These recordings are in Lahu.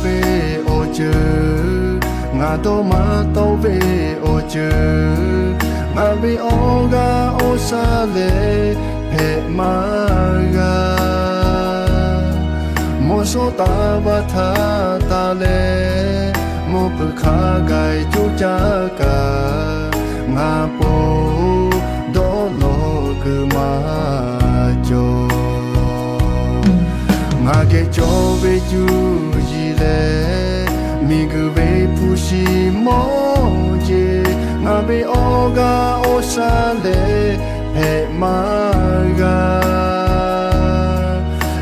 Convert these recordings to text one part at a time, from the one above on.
ve awˬ ceuˬ, ngaˬ dawˇ maˇ tawˆ ve awˬ ceuˬ, ngaˬ ve awˬ g'aˇ awˬ shaˉ lehˬ hpehꞈ maˇ g'a. Mawˬ shawˉ taˍ vaˇ htaˇ taˍ leh, mawˬ peuˬ hk'a gaˬ coˇ caˇ kaꞈ, ngaˬ po dawˇ lawˬ kuiˬ maˇ cawˬ. Ngaˬ geh cawˬ ve cuˇ yiˍ leh, miˬguiˬ ve hpu shi mawˇ jeˬ, ngaˬ ve awˬ g'aˇ awˬ shaˉ lehˬ hpehꞈ maˇ g'a.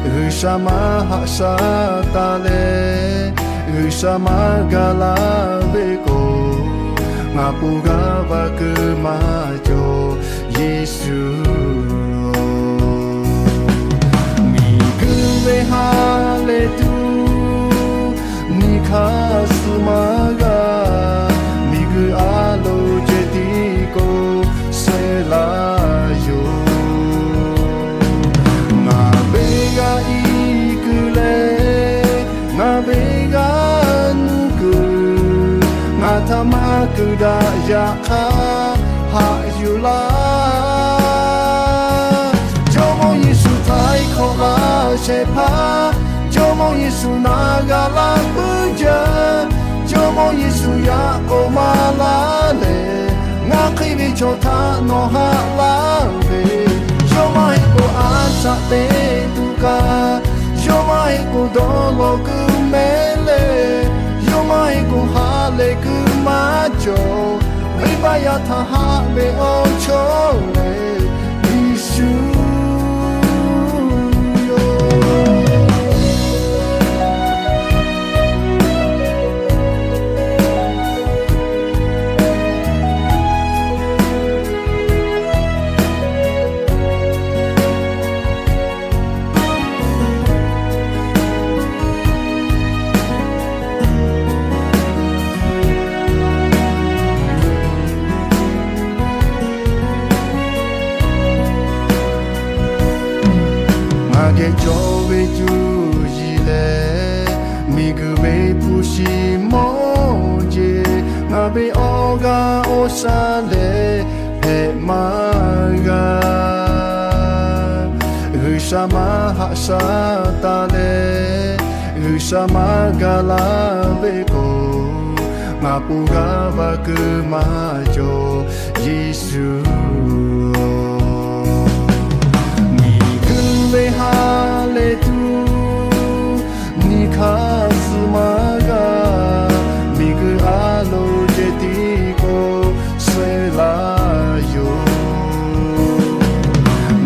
G'uiˬsha maˇ haꞈ shaˉ taˍ leh, G'uiˬsha maˇ gaˬ la ve k'o, ngaˬ po g'aˇ va kuiˬ maˇ cawˬ, Yeˍsuˆ. Miˬguiˬ ve ha lehˬ tuˬ, nyi hk'aˇ suh maˇ g'a, miˬguiˬ a loˍ ceh tiˉ k'o, sheh laˇ yoˬ. Ngaˬ ve g'aˇ iˉ kuiˬ leh, ngaˬ ve g'aˇ nuˇ kuiˬ, ngaˬ htaꞈ maˇ kuiˬ daꞈ yaꞈ hk'aˇ haꞈ yuˬ laˇ. Jawˇmawˇ Yeˍsuˆ htaiˍ hkawꞈ laˇ shehˍ hpaˇ, Jawˇmawˇ Yeˍsuˆ na g'a laˇ puiˉ jaˇ. Jawˇmawˇ Yeˍsuˆ yaꞈ k'awꞈ maˇ laˇ lehˬ, ngaˬ hk'e ve chaw htaꞈ nawˬ haꞈ laˇ ve, yawˇ maˇ heˆ k'o a shaꞈ teꞈ tuˬ kaꞈ, yawˇ maˇ heˆ k'o dawˇ lawˬ kuiˬ mehˍ leh, yawˇ maˇ heˆ k'o ha lehˬ kuiˬ maˇ cawˬ. Venˇbaˆ yaˇ htaꞈ haꞈ ve awˬ chawˇ lehˬ, Yeˍsuˆ yoˬ. Ngaˬ geh cawˬ ve cuˇ yiˍ leh, miˬguiˬ ve hpu shi mawˇ jeˬ, ngaˬ ve awˬ g'aˇ awˬ shaˉ lehˬ hpehꞈ maˇ g'a. G'uiˬsha maˇ haꞈ shaˉ taˍ leh, G'uiˬsha maˇ gaˬ la ve k'o, ngaˬ po g'aˇ va kuiˬ maˇ cawˬ, Yeˍsuˆ. Miˬguiˬ ve ha lehˬ tuˬ, nyi hk'aˇ suh maˇ g'a, miˬguiˬ a loˍ ceh tiˉ k'o, sheh laˇ yoˬ.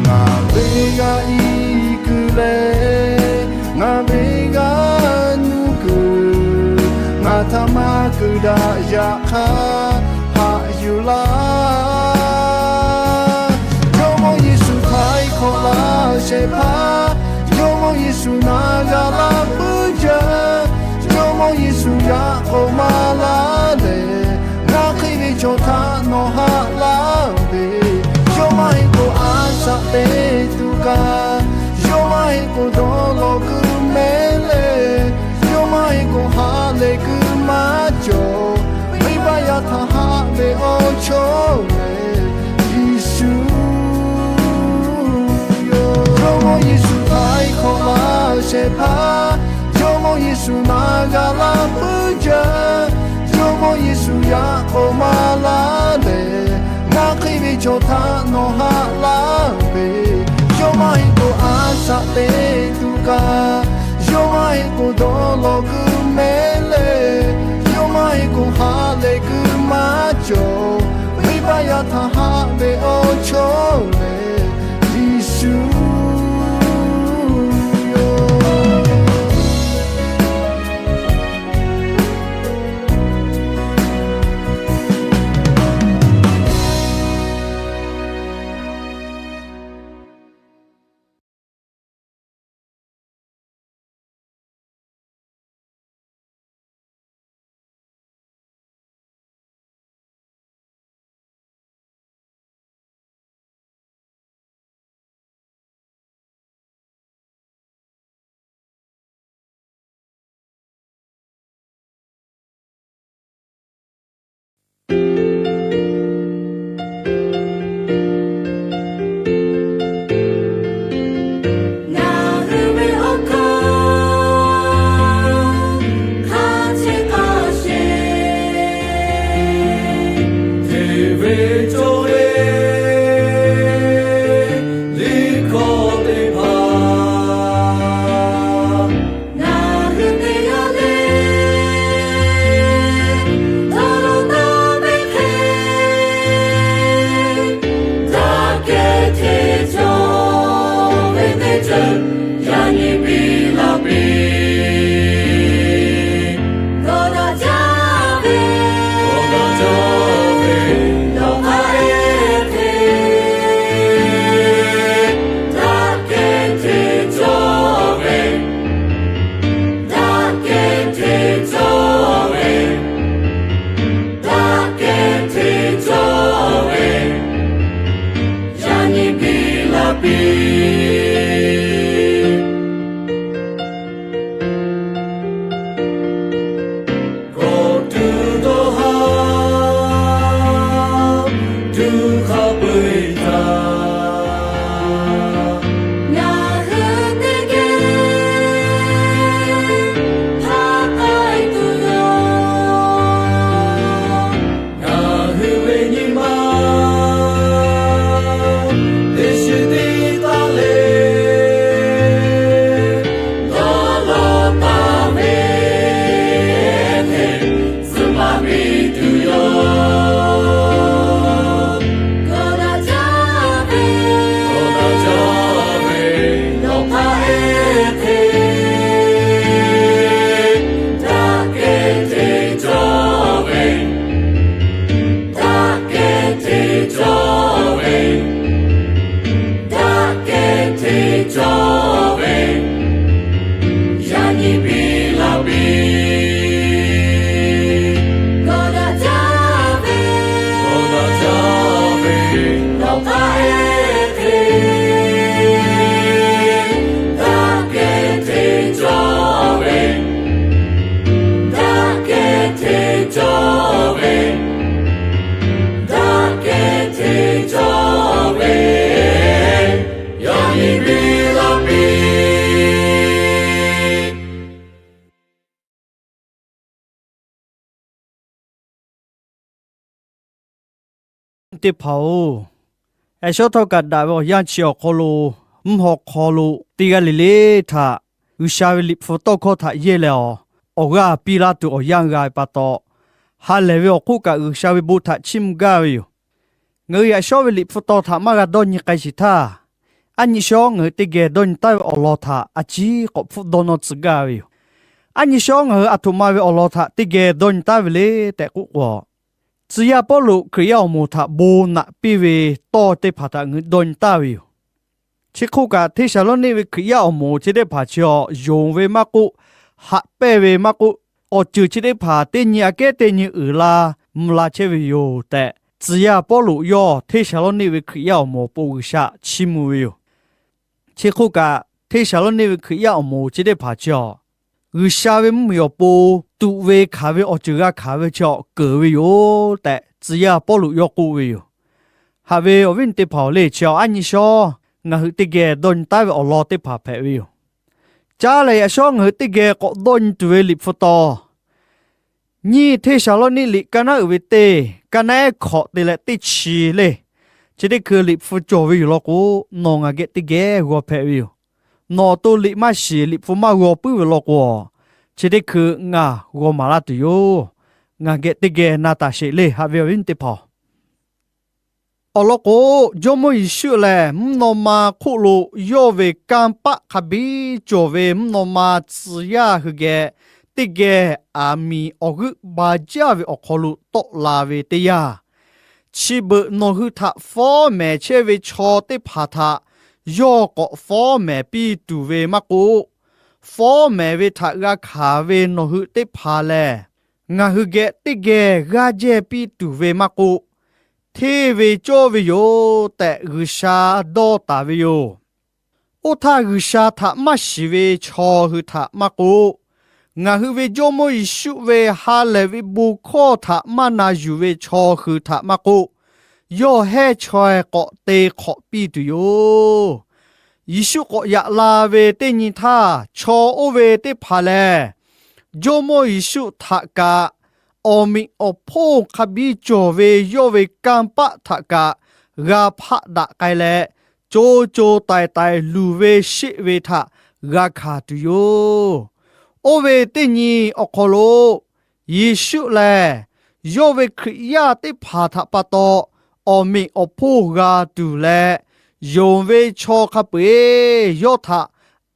Ngaˬ ve g'aˇ iˉ kuiˬ leh, ngaˬ ve g'aˇ nuˇ kuiˬ, ngaˬ htaꞈ maˇ kuiˬ daꞈ yaꞈ hk'aˇ haꞈ yuˬ laˇ. Jawˇmawˇ Yeˍsuˆ htaiˍ hkawꞈ laˇ shehˍ hpaˇ, Jawˇmawˇ Yeˍsuˆ na g'a laˇ puiˉ jaˇ. Jawˇmawˇ Yeˍsuˆ yaꞈ k'awꞈ maˇ laˇ lehˬ, ngaˬ hk'e ve chaw htaꞈ nawˬ haꞈ laˇ ve, yawˇ maˇ heˆ k'o a shaꞈ teꞈ tuˬ kaꞈ, yawˇ maˇ heˆ k'o dawˇ lawˬ kuiˬ mehˍ leh, yawˇ maˇ heˆ k'o ha lehˬ kuiˬ maˇ cawˬ. Venˇbaˆ yaˇ htaꞈ haꞈ ve awˬ chawˇ lehˬ, Yeˍsuˆ yoˬ. Jawˇmawˇ Yeˍsuˆ htaiˍ hkawꞈ laˇ shehˍ hpaˇ, Jawˇmawˇ Yeˍsuˆ na g'a laˇ puiˉ jaˇ. Jawˇmawˇ Yeˍsuˆ yaꞈ k'awꞈ maˇ laˇ lehˬ, ngaˬ hk'e ve chaw htaꞈ nawˬ haꞈ laˇ ve, yawˇ maˇ heˆ k'o a shaꞈ teꞈ tuˬ kaꞈ, yawˇ maˇ heˆ k'o dawˇ lawˬ kuiˬ mehˍ leh, yawˇ maˇ heˆ k'o ha lehˬ kuiˬ maˇ cawˬ. Venˇbaˆ yaˇ htaꞈ haꞈ ve awˬ chawˇ lehˬ, Yeˍsuˆ yoˬ. Ngaˬ hui ve awˬ hk'aˇ hk'a chehˇ k'ai sheˍ. Hteˇ ve cawˇ ve liꞈ hkawˇ teˇ hpaˍ ngaˬ hui te g'a leh, dawˇ law taˍ ve hk'e, daꞈ kehˬ hteˇ cawˇ ve teˇ ceuˬ yaꞈ nyi biˇ la piˇ. Dawˇ daꞈ jaˇ ve, dawˇ daꞈ jaˇ ve, dawˇ hk'aˇ ehˉ hteˇ, daꞈ kehˬ hteˇ cawˇ ve, daꞈ kehˬ hteˇ cawˇ ve, daꞈ kehˬ hteˇ cawˇ ve, yaꞈ nyi biˇ la piˇ. Kawꞈ tuˬ dawˇ haˍ, tuˬ hk'a peu-eˬ htaꞈ ngaˬ hui teˇ geh hpaˇ k'ai tuˬ yoˬ. Ngaˬ hui ve nyi ma teˇ shiˍ teˇ taˇ leh, dawˇ law taˍ ve hteˇ tcuh maˇ piˇ tuˬ yoˬ. Dawˇ daꞈ jaˇ ve, dawˇ daꞈ jaˇ ve, dawˇ hk'aˇ ehˉ hteˇ, daꞈ kehˬ hteˇ cawˇ ve, daꞈ kehˬ hteˇ cawˇ ve, daꞈ kehˬ hteˇ cawˇ ve, yaꞈ nyi biˇ la piˇ. Dawˇ daꞈ jaˇ ve, dawˇ daꞈ jaˇ ve, dawˇ hk'aˇ ehˉ hteˇ, daꞈ kehˬ hteˇ cawˇ ve, daꞈ kehˬ hteˇ cawˇ ve, daꞈ kehˬ hteˇ cawˇ ve, yaꞈ nyi biˇ la piˇ. Teˇ hpaˍ-oˬ, yaꞈ shawˉ htawˇ kaꞈ daꞈ ve awˬ yanˇ chi awˬ hk'aw lo, mvuhˇ haw hk'aw lo teˇ g'aˇ le le htaꞈ G'uiˬsha ve liꞈ hpu tawˇ hkawˇ htaꞈ yehˇ leh awˬ, awˬ g'aˇ piˇ laˇ tuˬ awˬ yanˇ g'a ve pa taw, ha lehˬ ve awˬ hk'oˆ kaꞈ G'uiˬsha ve bon htaꞈ chiˇ mvuh gaˇ ve yoˬ. Ngaˬ hui yaꞈ shawˉ ve liꞈ hpu taw htaꞈ maˇ g'a dawˇ nyi k'ai sheˍ htaˇ, aˉ nyi shawˉ ngaˬ hui teˇ geh dawˇ nyi taˉ ve awˬ lawn htaꞈ a ciˉ k'awꞈ hpfuhˆ dawˇ nawˇ tcuh gaˇ ve yoˬ. Aˉ nyi shawˉ ngaˬ hui aˬ htoꞈ ma ve awˬ lawn htaꞈ teˇ geh dawˇ nyi taˉ ve le tehꞈ k'oˆ k'o, tcuh yaˇ Pawˇluꞈ Hkriꞈ yaˇ awˬ moˍ htaꞈ bon naꞈ piˇ ve tawˇ teˇ hpaˍ htaꞈ ngaˬ hui dawˇ nyi taˉ ve yoˬ. Chi hk'oˆ kaꞈ, Hteˇsaˍlawˇniˆ ve Hkriꞈ yaˇ awˬ moˍ chi teˇ hpaˍ chi awˬ yonˍ ve maˇ k'oˆ, haꞈ pehnˇ ve maˇ k'oˆ, awˬ ceuˬ chi teˇ hpaˍ teˇ nyi aꞈ kehˉ teˇ nyi uiˍ la mvuh la chehˇ ve yoˬ tehꞈ, tcuh yaˇ Pawˇluꞈ yawˇ Hteˇsaˍlawˇniˆ ve Hkriꞈ yaˇ awˬ moˍ awˬ pon G'uiˬsha chiˇ mvuh ve yoˬ. Chi hk'oˆ kaꞈ, Hteˇsaˍlawˇniˆ ve Hkriꞈ yaˇ awˬ moˍ chi teˇ hpaˍ chi awˬ G'uiˬsha ve mvuhˇmiˬ awˬ pon tuꞈ ve hkanˍ ve awˬ ceuˬ g'a hkanˍ ve chi awˬ keunˍ ve yoˬ tehꞈ, tcuh yaˇ Pawˇluꞈ yawˇ k'oˆ ve yoˬ. Haꞈ ve awˬ viˉ teˇ hpaˍ-oˬ le, chi awˬ aˉ nyi shawˉ ngaˬ hui teˇ geh dawˇ nyi taˉ ve awˬ lawn teˇ hpaˍ hpehꞈ ve yoˬ. Caˇ lehˬ, yaꞈ shawˉ ngaˬ hui teˇ geh k'awꞈ dawˇ nyi tuˬ ve liꞈ hpu taw, nyiˇ Hteˇsaˍlawˇniˆ liꞈ ka naˉ uiˍ ve teˇ, ka naˉ ehˉ hkawꞈ te leh teˇ chi le. Chi teˇ hkui liꞈ hpu cawˬ ve yoˬ law k'o, nawˬ ngaˬ geh teˇ geh g'aw hpehꞈ ve yoˬ. Nawˬ awˬ to liꞈ maˇ shiˍ, liꞈ hpu maˇ g'aw puiˉ ve law k'o, chi teˇ hkui ngaˬ g'aw maˍ laˇ tuˬ yoˬ. Ngaˬ geh teˇ geh na taˍ sheˍ le, haꞈ ve awˬ viˉ teˇ hpaˍ-oˬ. Awˬ lawn k'o, Jawˇmawˇ Yeˍsuˆ lehˬ mvuhˇ naw ma hk'oˆ lo yawˇ ve kanˇ paˆ hk'a biˇ cawˬ ve mvuhˇ naw ma tcuh yaˇ hui geh teˇ geh aˬ miˍ awˬ g'euˆ ba jaˇ ve awˬ hk'aw lo tawˆ la ve teˇ yanˇ, chi beuꞈ nawˬ hui htaꞈ fawˉ mehˍ chehˇ ve chaw teˇ hpaˍ htaꞈ yawˇ k'awꞈ fawˉ mehˍ piˇ tuˬ ve maˇ k'oˆ, fawˉ mehˍ ve htaꞈ g'a hkanˍ ve nawˬ hui teˇ hpaˍ lehˬ, ngaˬ hui geh teˇ geh g'aˇ jehˇ piˇ tuˬ ve maˇ k'oˆ, hteˇ ve cawˇ ve yoˬ tehꞈ G'uiˬsha dawˇ taˍ ve yoˬ. Oˇ htaˇ, G'uiˬsha htaꞈ maˇ shiˍ ve chaw hui htaꞈ maˇ k'oˆ, ngaˬ hui ve Jawˇmawˇ Yeˍsuˆ ve ha lehˬ ve bon hkawˇ htaꞈ maˇ na yuˬ ve chaw hui htaꞈ maˇ k'oˆ, yawˇ hehˉ chaweh k'awꞈ te hk'awꞈ piˇ tuˬ yoˬ. Yeˍsuˆ k'awꞈ yaꞈ la ve teˇ nyi htaˇ, chaw oˇ ve teˇ hpaˍ lehˬ, Jawˇmawˇ Yeˍsuˆ htaꞈ kaꞈ awˬ meꞈ awˬ hponˇ hk'a biˇ cawˬ ve yawˇ ve kanˇ paˆ htaꞈ kaꞈ g'a hpaˆ daꞈ k'ai leh, co co taiˍ taiˍ luˬ ve sheˆ ve htaꞈ g'a hkanˍ tuˬ yoˬ. Oˇ ve teˇ nyi awˬ hk'aw lo, Yeˍsuˆ lehˬ yawˇ ve Hkriꞈ yaˇ teˇ hpaˍ htaꞈ pa taw awˬ meꞈ awˬ hponˇ g'a tuˬ leh, yonˍ ve chaw hk'a peu-eˬ yawˇ htaꞈ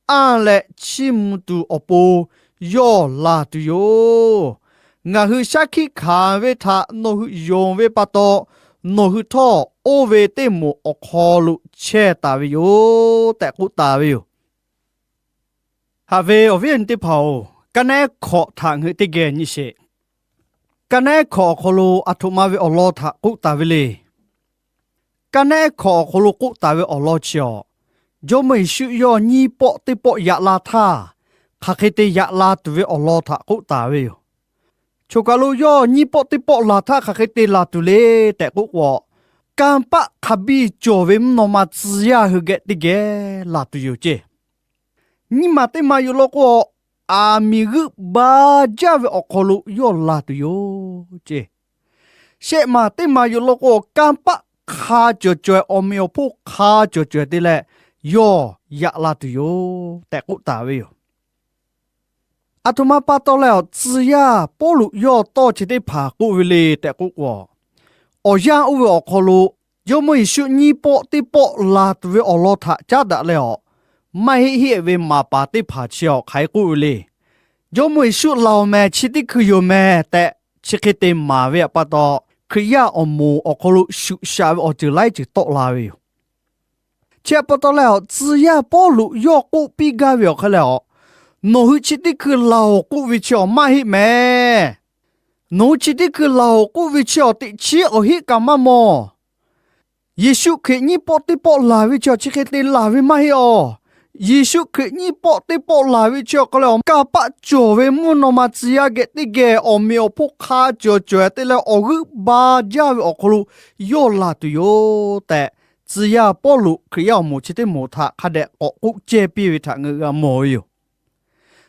anˇ leh chiˇ mvuh tuˬ awˬ pon yawˇ laˬ tuˬ yoˬ. Ngaˬ hui shaˉ hkiˆ hkanˍ ve htaꞈ nawˬ hui yonˍ ve pa taw, nawˬ hui htawˇ oˇ ve teˇ moˍ awˬ hk'aw lo chehˇ taˍ ve yoˬ tehꞈ k'oˆ taˍ ve yoˬ. Haꞈ ve awˬ viˉ awˬ nyi teˇ hpaˍ-oˬ, kaˇ nehˉ hkawꞈ htaꞈ ngaˬ hui teˇ geh nyi sheˍ. Kaˇ nehˉ hkawꞈ awˬ hk'aw lo aˬ htoꞈ ma ve awˬ lawn htaꞈ k'oˆ taˍ ve le. Kaˇ nehˉ hkawꞈ awˬ hk'aw lo k'oˆ taˍ ve awˬ lawn chi awˬ, Jawˇmawˇ Yeˍsuˆ yawˇ nyiˇ pawˆ teˇ pawˆ yaꞈ la htaˇ, hk'aˬ hk'e te yaꞈ la tuˬ ve awˬ lawn htaꞈ k'oˆ taˍ ve yoˬ. Choˬ kaˬ lo yawˇ nyiˇ pawˆ teˇ pawˆ laˬ htaˇ hk'aˬ hk'e te laˬ tuˬ le tehꞈ k'oˆ k'o, kanˇ paˆ hk'a biˇ cawˬ ve mvuhˇ naw ma tcuh yaˇ hui geh teˇ geh laˬ tuˬ yoˬ ceˇ. Nyiˇ maˬ teˇ maˬ yoˬ law k'o, aˬ miˍ g'euˆ ba jaˇ ve awˬ hk'aw lo yawˇ laˬ tuˬ yoˬ ceˇ. Shehˆ maˬ teˇ maˬ yoˬ law k'o, kanˇ paˆ hk'a cawˬ cawehˬ, awˬ meꞈ awˬ hponˇ hk'a cawˬ cawehˬ te leh yawˇ yaꞈ la tuˬ yoˬ tehꞈ k'oˆ taˍ ve yoˬ. Aˬ htoꞈ ma pa taw leh awˬ tcuh yaˇ Pawˇluꞈ yawˇ tawˇ chi teˇ hpaˍ k'oˆ ve le tehꞈ k'oˆ k'o, awˬ yanˇ oˇ ve awˬ hk'aw lo Jawˇmawˇ Yeˍsuˆ nyiˇ pawˆ teˇ pawˆ laˬ tuˬ ve awˬ lawn htaꞈ caˉ daꞈ leh awˬ, maˇ heˆ heˆ ve maˍ paˍ teˇ hpaˍ chi awˬ hk'aˬ hk'e k'oˆ ve le. Jawˇmawˇ Yeˍsuˆ laˬ-oˬ mehˍ, chi teˇ hkui yoˬ mehˍ tehꞈ chi hk'e te maˍ ve pa taw, Hkriꞈ yaˇ awˬ moˍ awˬ hk'aw lo shuꞈ shaꞈ ve awˬ ceuˬ laiˉ ceuˬ tawˆ la ve yoˬ. Chi pa taw leh awˬ, tcuh yaˇ Pawˇluꞈ yawˇ k'oˆ piˇ gaˇ ve awˬ hk'e leh awˬ, nawˬ hui chi teˇ hkui laˬ-oˬ k'oˆ ve chi awˬ maˇ heˆ mehˍ. Nawˬ hui chi teˇ hkui laˬ-oˬ k'oˆ ve chi awˬ teꞈ chiˉ awˬ heˆ kaꞈ maˇ mawˬ. Yeˍsuˆ Hkriꞈ nyiˇ pawˆ teˇ pawˆ laˬ ve chi awˬ chi hk'e te laˬ ve maˇ heˆ awˬ. Yeˍsuˆ Hkriꞈ nyiˇ pawˆ teˇ pawˆ laˬ ve chi awˬ hk'aw leh awˬ, kanˇ paˆ cawˬ ve mvuhˇ naw ma tcuh yaˇ geh teˇ geh awˬ meꞈ awˬ hponˇ hk'a cawˬ cawehˬ te leh awˬ g'euˆ ba jaˇ ve awˬ hk'aw lo yawˇ laˬ tuˬ yoˬ tehꞈ, tcuh yaˇ Pawˇluꞈ Hkriꞈ yaˇ awˬ moˍ chi teˇ moˍ htaꞈ hk'a dehꞈ k'awꞈ k'oˆ cehˇ piˇ ve htaꞈ ngaˬ hui g'a mawˬ ve yoˬ.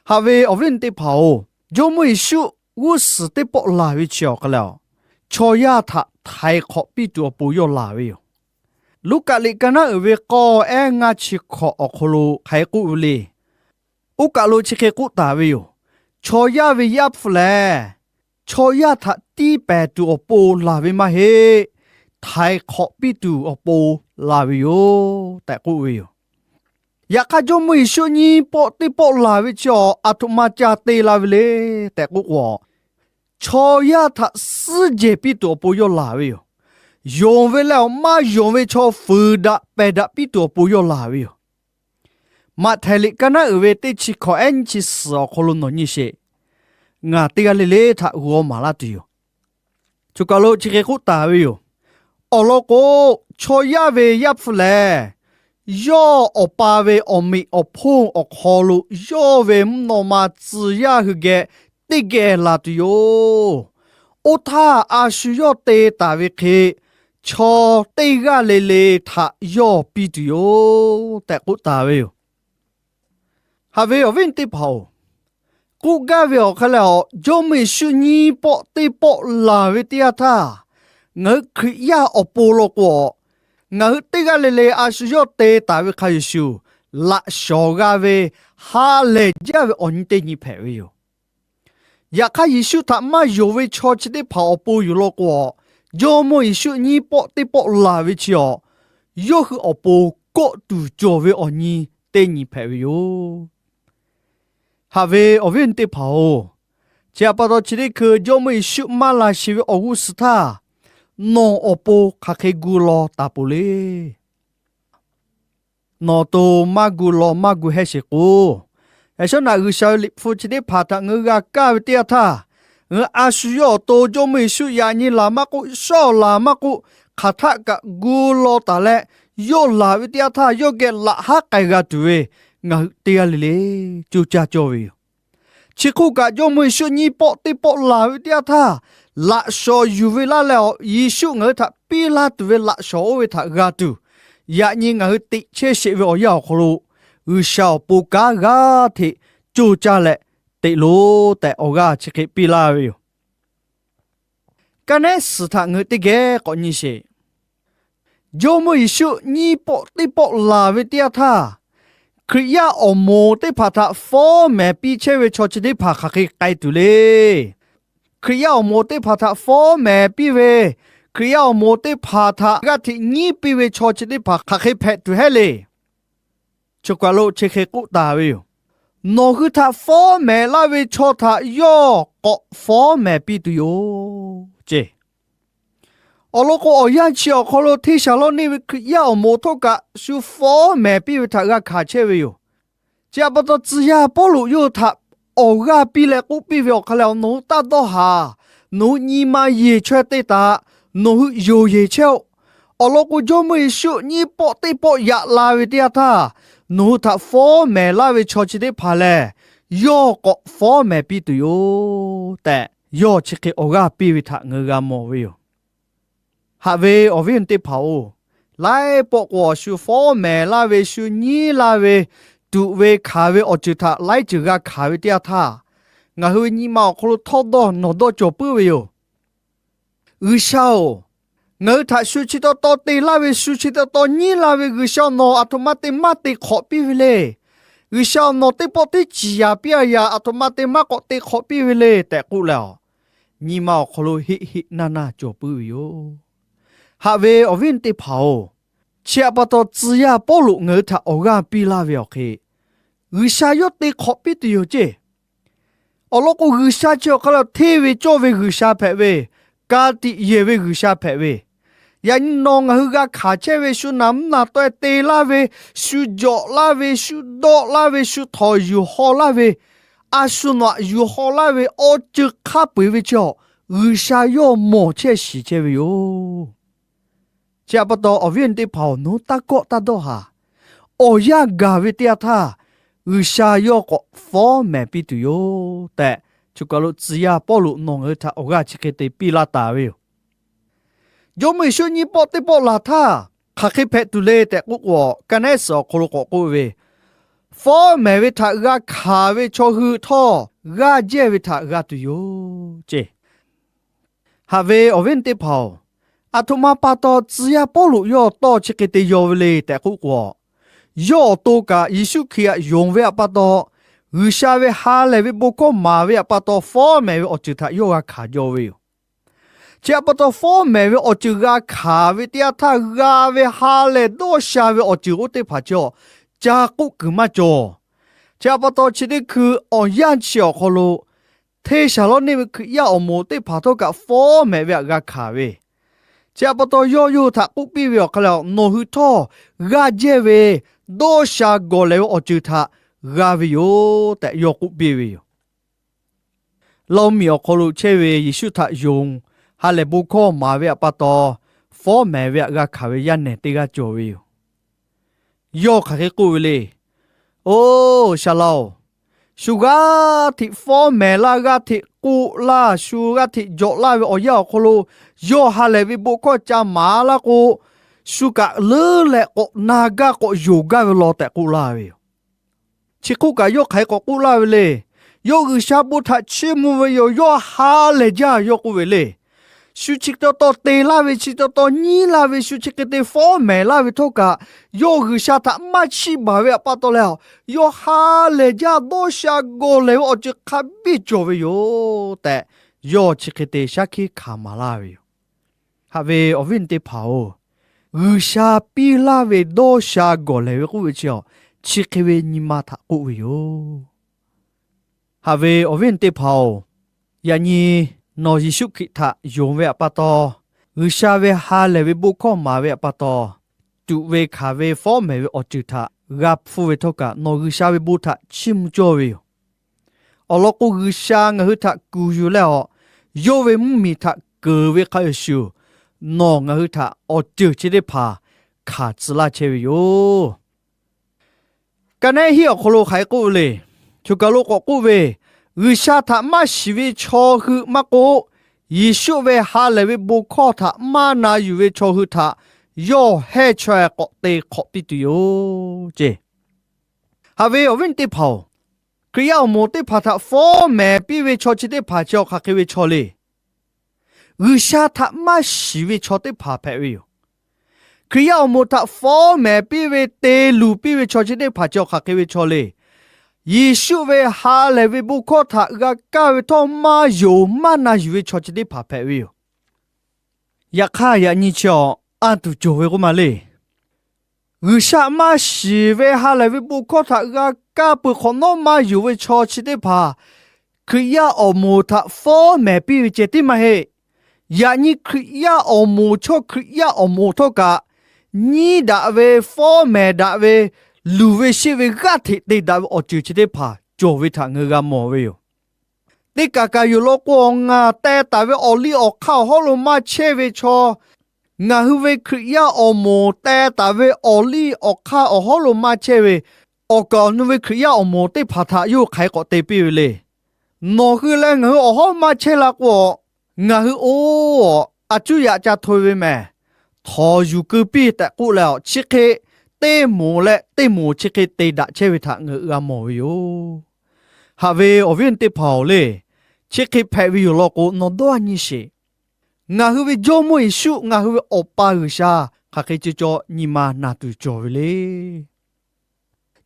Haꞈ ve awˬ viˉ awˬ nyi teˇ hpaˍ-oˬ, Jawˇmawˇ Yeˍsuˆ g'uˇ suhˍ teˇ pawˆ laˬ ve chi awˬ hk'e leh awˬ, chaw yaˇ htaꞈ htaiˍ hk'awꞈ piˇ tuˬ awˬ pon yawˇ laˬ ve yoˬ. Luˉkaꞈ liꞈ ka naˉ uiˍ ve k'awˇ ehˉ ngaˇ chi hkawꞈ awˬ hk'aw lo hk'aˬ hk'e k'oˆ ve le. Oˇ kaˬ lo chi hk'e k'oˆ taˍ ve yoˬ. Chaw yaˇ ve Yaˇ hpu lehˬ, chaw yaˇ htaꞈ tiˇ pehˍ tuˬ awˬ pon laˬ ve maˇ heˆ. Htaiˍ hk'awꞈ piˇ tuˬ awˬ pon laˬ ve yoˬ tehꞈ k'oˆ ve yoˬ. Yaꞈ hk'aˇ, Jawˇmawˇ Yeˍsuˆ nyiˇ pawˆ teˇ pawˆ laˬ ve chi awˬ, aˬ htoꞈ ma ca te la ve le tehꞈ k'oˆ k'o, chaw yaˇ htaꞈ suhˉ jehˬ piˇ tuˬ awˬ pon yawˇ laˬ ve yoˬ. Yonˍ ve leh awˬ maˇ yonˍ ve chaw fuiˍ daꞈ pehˬ daꞈ piˇ tuˬ awˬ pon yawˇ laˬ ve yoˬ. Maꞈhtehˍ liꞈ ka naˉ uiˍ ve teˇ chi hkawꞈ ehˉ nyiˇ chi suhˍ awˬ hk'aw lo nawˬ nyi sheˍ. Ngaˬ teˇ g'aˇ le le htaꞈ g'aw maˍ laˇ tuˬ yoˬ. Choˬ kaˬ lo chi hk'e k'oˆ taˍ ve yoˬ. Awˬ lawn k'o, chaw yaˇ ve Yaˇ hpu lehˬ, yawˇ Awˬ pa ve awˬ meꞈ awˬ hponˇ awˬ hk'aw lo yawˇ ve mvuhˇ naw ma tcuh yaˇ hui geh teˇ geh laˬ tuˬ yoˬ. Oˇ htaˇ, a shu yawˇ te taˍ ve hk'e, chaw teˇ g'aˇ le le htaꞈ yawˇ piˇ tuˬ yoˬ tehꞈ k'oˆ taˍ ve yoˬ. Haꞈ ve awˬ viˉ teˇ hpaˍ-oˬ, k'oˆ gaˇ ve awˬ hk'e leh awˬ, Jawˇmawˇ Yeˍsuˆ nyiˇ pawˆ teˇ pawˆ laˬ ve teˇ yanˇ htaˇ, ngaˬ hui Hkriꞈ yaˇ awˬ pon law k'o, ngaˬ hui teˇ g'aˇ le le a shu yawˇ te taˍ ve hk'a shuˍ shuˍ, laꞈ shawˍ g'a ve ha lehˬ jaˇ ve awˬ nyi teˇ nyi hpehꞈ ve yoˬ. Yaꞈ hk'aˇ, Yeˍsuˆ htaꞈ maˇ yonˍ ve chaw chi teˇ hpaˍ awˬ pon yoˬ law k'o, Jawˇmawˇ Yeˍsuˆ nyiˇ pawˆ teˇ pawˆ laˬ ve chi awˬ, yawˇ hui awˬ pon kawˆ tuˬ cawˬ ve awˬ nyi teˇ nyi hpehꞈ ve yoˬ. Haꞈ ve awˬ viˉ teˇ hpaˍ-oˬ, chi htaꞈ pa taw chi teˇ hkui Jawˇmawˇ Yeˍsuˆ maˇ laˬ sheˍ ve awˬ g'uˇ suhˍ htaˇ, nawˬ awˬ pon hk'aˬ hk'e gu law taˍ peuˬ le. Nawˬ awˬ to maˇ gu law maˇ gu hehˇ sheˍ k'o, yaꞈ shawˉ naꞈ G'uiˬsha ve Liꞈ hpu chi teˇ hpaˍ htaꞈ ngaˬ hui g'a kaˇ ve teˇ yanˇ htaˇ, ngaˬ hui a shu yawˇ awˬ to Jawˇmawˇ Yeˍsuˆ yaꞈ nyi laˬ maˇ k'oˆ, shawˉ laˬ maˇ k'oˆ, hk'aˬ htaˆ kaꞈ gu law taˍ leh, yawˇ laˬ ve teˇ yanˇ htaˇ yawˇ geh laꞈ haˉ k'ai g'a tuˬ ve ngaˬ hui teˇ g'aˇ le le coˇ caˇ cawˇ ve yoˬ. Chi hk'oˆ kaꞈ, Jawˇmawˇ Yeˍsuˆ nyiˇ pawˆ teˇ pawˆ laˬ ve teˇ yanˇ htaˇ, laꞈ shawnˍ yuˬ ve laˇ leh, Yeˍsuˆ ngaˬ hui htaꞈ piˇ laˇ tuˬ ve laꞈ shawnˍ oˇ ve htaꞈ g'a tuˬ, yaꞈ nyi ngaˬ hui teꞈ chehˇ sheˍ ve awˬ yanˇ awˬ hk'aw lo, G'uiˬsha awˬ pon kanˉ g'aˇ hteꞈ coˇ caˇ leh teꞈ loˬ tehꞈ awˬ g'aˇ chi hk'e piˇ laˇ ve yoˬ. Ka nehˉ suhˍ htaꞈ ngaˬ hui teˇ geh k'awꞈ nyi sheˍ. Jawˇmawˇ Yeˍsuˆ nyiˇ pawˆ teˇ pawˆ laˬ ve teˇ yanˇ htaˇ, Hkriꞈ yaˇ awˬ moˍ teˇ hpaˍ htaꞈ fawˉ mehˍ piˇ chehˇ ve chaw chi teˇ hpaˍ hk'aˬ hk'e k'ai tuˬ le. Hkriꞈ yaˇ awˬ moˍ teˇ hpaˍ htaꞈ fawˉ mehˍ piˇ ve, Hkriꞈ yaˇ awˬ moˍ teˇ hpaˍ htaꞈ g'aˇ hteꞈ nyiˉ piˇ ve chaw chi teˇ hpaˍ hk'aˬ hk'e hpehꞈ tuˬ hehˉ le. Choˬ kaˬ lo chi hk'e k'oˆ taˍ ve yoˬ. Nawˬ hui htaꞈ fawˉ mehˍ laˇ ve chaw htaꞈ yawˇ k'awꞈ fawˉ mehˍ piˇ tuˬ yoˬ ce. Awˬ lawn k'o, awˬ yanˇ chi awˬ hk'aw lo hteˇ shaˍ lawˇ neˇ ve Hkriꞈ yaˇ awˬ moˍ htawˇ kaꞈ shu fawˉ mehˍ piˇ ve htaꞈ g'a hkanˍ chehˇ ve yoˬ. Chi htaꞈ pa taw, tcuh yaˇ Pawˇluꞈ yawˇ htaꞈ awˬ g'aˇ piˇ leh k'oˆ piˇ ve awˬ hk'aˇ lehˬ, nawˬ hui taˇ dawˇ haˍ. Nawˬ hui nyi ma yeˬ chaweh te taꞈ. Nawˬ hui yonˍ yeˬ chehˇ-oˆ. Awˬ lawn k'o, Jawˇmawˇ Yeˍsuˆ nyiˇ pawˆ teˇ pawˆ yaꞈ la ve teˇ yanˇ htaˇ, nawˬ hui htaꞈ fawˉ mehˍ laˇ ve chaw chi teˇ hpaˍ lehˬ, yawˇ k'awꞈ fawˉ mehˍ piˇ tuˬ yoˬ tehꞈ, yawˇ chi hk'e awˬ g'aˇ piˇ ve htaꞈ ngaˬ hui g'a mawˬ ve yoˬ. Haꞈ ve awˬ viˉ awˬ nyi teˇ hpaˍ-oˬ, laiˉ pawˆ k'o shu fawˉ mehˍ laˇ ve, shu nyiˉ laˇ ve, tuꞈ ve hkanˍ ve awˬ ceuˬ htaꞈ laiˉ ceuˬ g'a hkanˍ ve teˇ yanˇ htaˇ, ngaˬ hui ve nyi ma awˬ hk'aw lo htawˇ dawˇ nawˬ dawˇ cawˬ puiˉ ve yoˬ. G'uiˬsha-oˬ, ngaˬ hui htaꞈ shu chi taw taw te laˇ ve, shu chi taw taw nyiˉ laˇ ve G'uiˬsha nawˬ aˬ htoꞈ ma te maˇ te hk'awꞈ piˇ ve le. G'uiˬsha nawˬ teˇ pawˆ teˇ ciˍ yaˍ piˇ a yaˍ aˬ htoꞈ ma te maˇ k'awꞈ te hk'awꞈ piˇ ve le tehꞈ k'oˆ leh, nyi ma awˬ hk'aw lo heˆ heˆ naˇ naˇ cawˬ puiˉ ve yoˬ. Haꞈ ve awˬ viˉ awˬ nyi teˇ hpaˍ-oˬ, chi htaꞈ pa taw tcuh yaˇ Pawˇluꞈ ngaˬ hui htaꞈ awˬ g'aˇ piˇ laˇ ve awˬ hk'e, G'uiˬsha yawˇ te hk'awꞈ piˇ tuˬ yoˬ ceˇ. Awˬ lawn k'o, G'uiˬsha chi awˬ hk'aˇ lo hteˇ ve cawˇ ve G'uiˬsha hpehꞈ ve, ka tiꞈ yehˬ ve G'uiˬsha hpehꞈ ve, yaꞈ nyi nawˬ ngaˬ hui g'a hkanˍ chehˇ ve shu naꞈ mvuhˇ naˬ taw e te laˇ ve, shu jawꞈ laˇ ve, shu dawˆ laˇ ve, shu htawnˍ yuˬ haw laˇ ve, a shu nawꞈ yuˬ haw laˇ ve awˬ ceuˬ hk'a peu-eˬ ve chi awˬ, G'uiˬsha yawˇ mawˬ chehˇ shiˍ chehˇ ve yoˬ. Chi htaꞈ pa taw, awˬ viˉ awˬ nyi teˇ hpaˍ-oˬ, nawˬ hui taˇ kawˆ taˇ dawˇ haˍ. Awˬ yanˇ gaˬ ve teˇ yanˇ htaˇ, G'uiˬsha yawˇ k'awꞈ fawˉ mehˍ piˇ tuˬ yoˬ tehꞈ, choˬ kaˬ lo tcuh yaˇ Pawˇluꞈ nawˬ ngaˬ hui htaꞈ awˬ g'aˇ chi hk'e te piˇ laˇ taˍ ve yoˬ. Jawˇmawˇ Yeˍsuˆ nyiˇ pawˆ teˇ pawˆ laˬ htaˇ, hk'aˬ hk'e hpehꞈ tuˬ le tehꞈ k'oˆ k'o, ka nehˉ suhˍ awˬ hk'aw lo k'awꞈ k'oˆ ve, fawˉ mehˍ ve htaꞈ g'a hkanˍ ve chaw hui htawˇ, g'aˇ jehˇ ve htaꞈ g'a tuˬ yoˬ ceˇ. Haꞈ ve awˬ viˉ awˬ nyi teˇ hpaˍ-oˬ, aˬ htoꞈ ma pa taw tcuh yaˇ Pawˇluꞈ yawˇ tawˇ chi hk'e te yaw ve le tehꞈ k'oˆ k'o, yawˇ awˬ to kaꞈ Yeˍsuˆ Hkriꞈ htaꞈ yonˍ ve htaꞈ pa taw, G'uiˬsha ve ha lehˬ ve bon hkawˇ maˍ ve htaꞈ pa taw, fawˉ mehˍ ve awˬ ceuˬ htaꞈ yawˇ g'a hkanˍ jaw ve yoˬ. Chi htaꞈ pa taw, fawˉ mehˍ ve awˬ ceuˬ g'a hkanˍ ve teˇ yanˇ htaˇ, g'a ve ha lehˬ dawˇ sha ve awˬ ceuˬ oˇ teˇ hpaˍ chi awˬ ca k'oˆ kuiˬ maˇ cawˬ. Chi htaꞈ pa taw, chi teˇ hkui awˬ yanˇ chi awˬ hk'aw lo hteˇ shaˍ lawˉ neˇ ve Hkriꞈ yaˇ awˬ moˍ teˇ hpaˍ htawˇ kaꞈ fawˉ mehˍ ve htaꞈ g'a hkanˍ ve, chi htaꞈ pa taw yawˇ yawˇ hui htaꞈ k'oˆ piˇ ve awˬ hk'aˇ lehˬ, nawˬ hui htawˇ g'aˇ jehˇ ve dawˇ sha gawˬ lehˬ ve awˬ ceuˬ htaꞈ g'a ve yoˬ tehꞈ yawˇ k'oˆ piˇ ve yoˬ. Lawˇ miˬ awˬ hk'aw lo chehˇ ve Yeˍsuˆ htaꞈ yonˍ, ha lehˬ bon hkawˇ maˍ ve htaꞈ pa taw, fawˉ mehˍ ve htaꞈ g'a hkanˍ ve yaˇ nehˬ teˇ g'aˇ cawˬ ve yoˬ. Yawˇ hk'aˬ hk'e k'oˆ ve le. Oˇ shaˍ laꞈ-oˬ, shu g'aˇ hteꞈ fawˉ mehˍ laˇ, g'aˇ hteꞈ k'oˆ laˇ, shu g'aˇ hteꞈ jawꞈ laˇ ve awˬ yanˇ awˬ hk'aw lo, yawˇ ha lehˬ ve bon hkawˇ ca maˍ laˇ k'o, shu kaꞈ leuˉ leh k'awꞈ na gaˇ k'awꞈ yonˍ gaˇ ve law tehꞈ k'oˆ laˇ ve yoˬ. Chi hk'oˆ kaꞈ, yawˇ hk'aˬ hk'e k'awꞈ k'oˆ laˇ ve le. Yawˇ G'uiˬsha bon htaꞈ chiˇ mvuh ve yoˬ. Yawˇ ha lehˬ jaˇ yawˇ k'oˆ ve le. Shu chi taw taw te laˇ ve, chi taw taw nyiˉ laˇ ve, shu chi hk'e te fawˉ mehˍ laˇ ve htawˇ kaꞈ, yawˇ G'uiˬsha htaꞈ maˇ chiˇ baˬ ve htaꞈ pa taw leh, yawˇ ha lehˬ jaˇ dawˇ sha gawˬ lehˬ ve awˬ ceuˬ hk'a biˇ cawˬ ve yoˬ tehꞈ, yawˇ chi hk'e te shaˉ hkiˆ hkanˍ maˍ laˇ ve yoˬ. Haꞈ ve awˬ viˉ awˬ nyi teˇ hpaˍ-oˬ, G'uiˬsha piˇ laˇ ve dawˇ sha gawˬ lehˬ ve k'oˆ ve chi awˬ, chi hk'e ve nyi ma htaꞈ k'oˆ ve yoˬ. Haꞈ ve awˬ viˉ awˬ nyi teˇ hpaˍ-oˬ, yaꞈ nyi nawˬ Yeˍsuˆ Hkriꞈ htaꞈ yonˍ ve htaꞈ pa taw, G'uiˬsha ve ha lehˬ ve bon hkawˇ maˍ ve htaꞈ pa taw, tuꞈ ve hkanˍ ve fawˉ mehˍ ve awˬ ceuˬ htaꞈ g'a hpfuhˇ ve htawˇ kaꞈ, nawˬ G'uiˬsha ve bon htaꞈ chiˇ mvuh cawˇ ve yoˬ. Awˬ lawn k'o, G'uiˬsha ngaˬ hui htaꞈ kuˬ yuˬ leh awˬ, yawˇ ve mvuhˇmiˬ htaꞈ keunˍ ve hk'a shuˍ shuˍ, nawˬ ngaˬ hui htaꞈ awˬ ceuˬ chi teˇ hpaˍ hkanˍ tcuh laˇ chehˇ ve yoˬ. Ka nehˉ hiˆ awˬ hk'aw lo hk'aˬ hk'e k'oˆ ve le. Choˬ kaˬ lo k'awꞈ k'oˆ ve, G'uiˬsha htaꞈ maˇ shiˍ ve chaw hui maˇ k'oˆ, Yeˍsuˆ ve ha lehˬ ve bon hkawˇ htaꞈ maˇ na yuˬ ve chaw hui htaꞈ yawˇ hehˇ chaweh k'awꞈ te hk'awꞈ piˇ tuˬ yoˬ ceˇ. Haꞈ ve awˬ viˉ teˇ hpaˍ-oˬ, Hkriꞈ yaˇ awˬ moˍ teˇ hpaˍ htaꞈ fawˉ mehˍ piˇ ve chaw chi teˇ hpaˍ chi awˬ hk'aˬ hk'e ve chaw le. G'uiˬsha htaꞈ maˇ shiˍ ve chaw teˇ hpaˍ hpehꞈ ve yoˬ. Hkriꞈ yaˇ awˬ moˍ htaꞈ fawˉ mehˍ piˇ ve, te luˬ piˇ ve chaw chi teˇ hpaˍ chi awˬ hk'aˬ hk'e ve chaw le. Yeˍsuˆ ve ha lehˬ ve bon hkawˇ htaꞈ g'a kaˇ ve htawˇ maˇ yonˍ maˇ na yuˬ ve chaw chi teˇ hpaˍ hpehꞈ ve yoˬ. Yaꞈ hk'aˇ, yaꞈ nyi chi awˬ a tuˬ cawˬ ve k'oˆ ma le. G'uiˬsha maˇ shiˍ ve ha lehˬ ve bon hkawˇ htaꞈ g'a kaˇ peuˬ hk'awꞈ nawˉ maˇ yonˍ ve chaw chi teˇ hpaˍ Hkriꞈ yaˇ awˬ moˍ htaꞈ fawˉ mehˍ piˇ ve ceh tiˉ maˇ heˆ. Yaꞈ nyi Hkriꞈ yaˇ awˬ moˍ chaw Hkriꞈ yaˇ awˬ moˍ htawˇ kaꞈ, nyiˉ daꞈ ve, fawˉ mehˍ daꞈ ve, luˬ ve sheˆ ve, g'aˇ hteꞈ te daꞈ ve awˬ ceuˬ chi teˇ hpaˍ cawˬ ve htaꞈ ngaˬ hui g'a mawˬ ve yoˬ. Teˇ kaˬ kaˬ yoˬ law k'o, ngaˬ teh taˍ ve awˬ liˇ awˬ hk'aˇ awˬ hawˉ lo maˇ chehˇ ve chaw, ngaˬ hui ve Hkriꞈ yaˇ awˬ moˍ teh taˍ ve awˬ liˇ awˬ hk'aˇ awˬ hawˉ lo maˇ chehˇ ve, awˬ kaˍ awˬ nu ve Hkriꞈ yaˇ awˬ moˍ teˇ hpaˍ htaꞈ yawˇ hui hk'aˬ hk'e k'awꞈ te piˇ ve le. Nawˬ hui leh ngaˬ hui awˬ hawˉ maˇ chehˇ la k'o, ngaˬ hui oˇ a cuˉ yaꞈ ca hto ve mehˬ, htawnˍ yuˬ keu piˇ tehꞈ k'oˆ leh, chi hk'e teˇ moˍ leh teˇ moˍ chi hk'e te daꞈ chehˇ ve htaꞈ ngaˬ hui g'a mawˬ ve yoˬ. Haꞈ ve awˬ viˉ teˇ hpaˍ-oˬ le, chi hk'e hpehꞈ ve yoˬ law k'o, nawˬ dawˇ nyi sheˍ. Ngaˬ hui ve Jawˇmawˇ Yeˍsuˆ, ngaˬ hui ve Awˬ pa G'uiˬsha hk'aˬ hk'e ceh cawˬ nyi ma na tuˬ cawˬ ve le.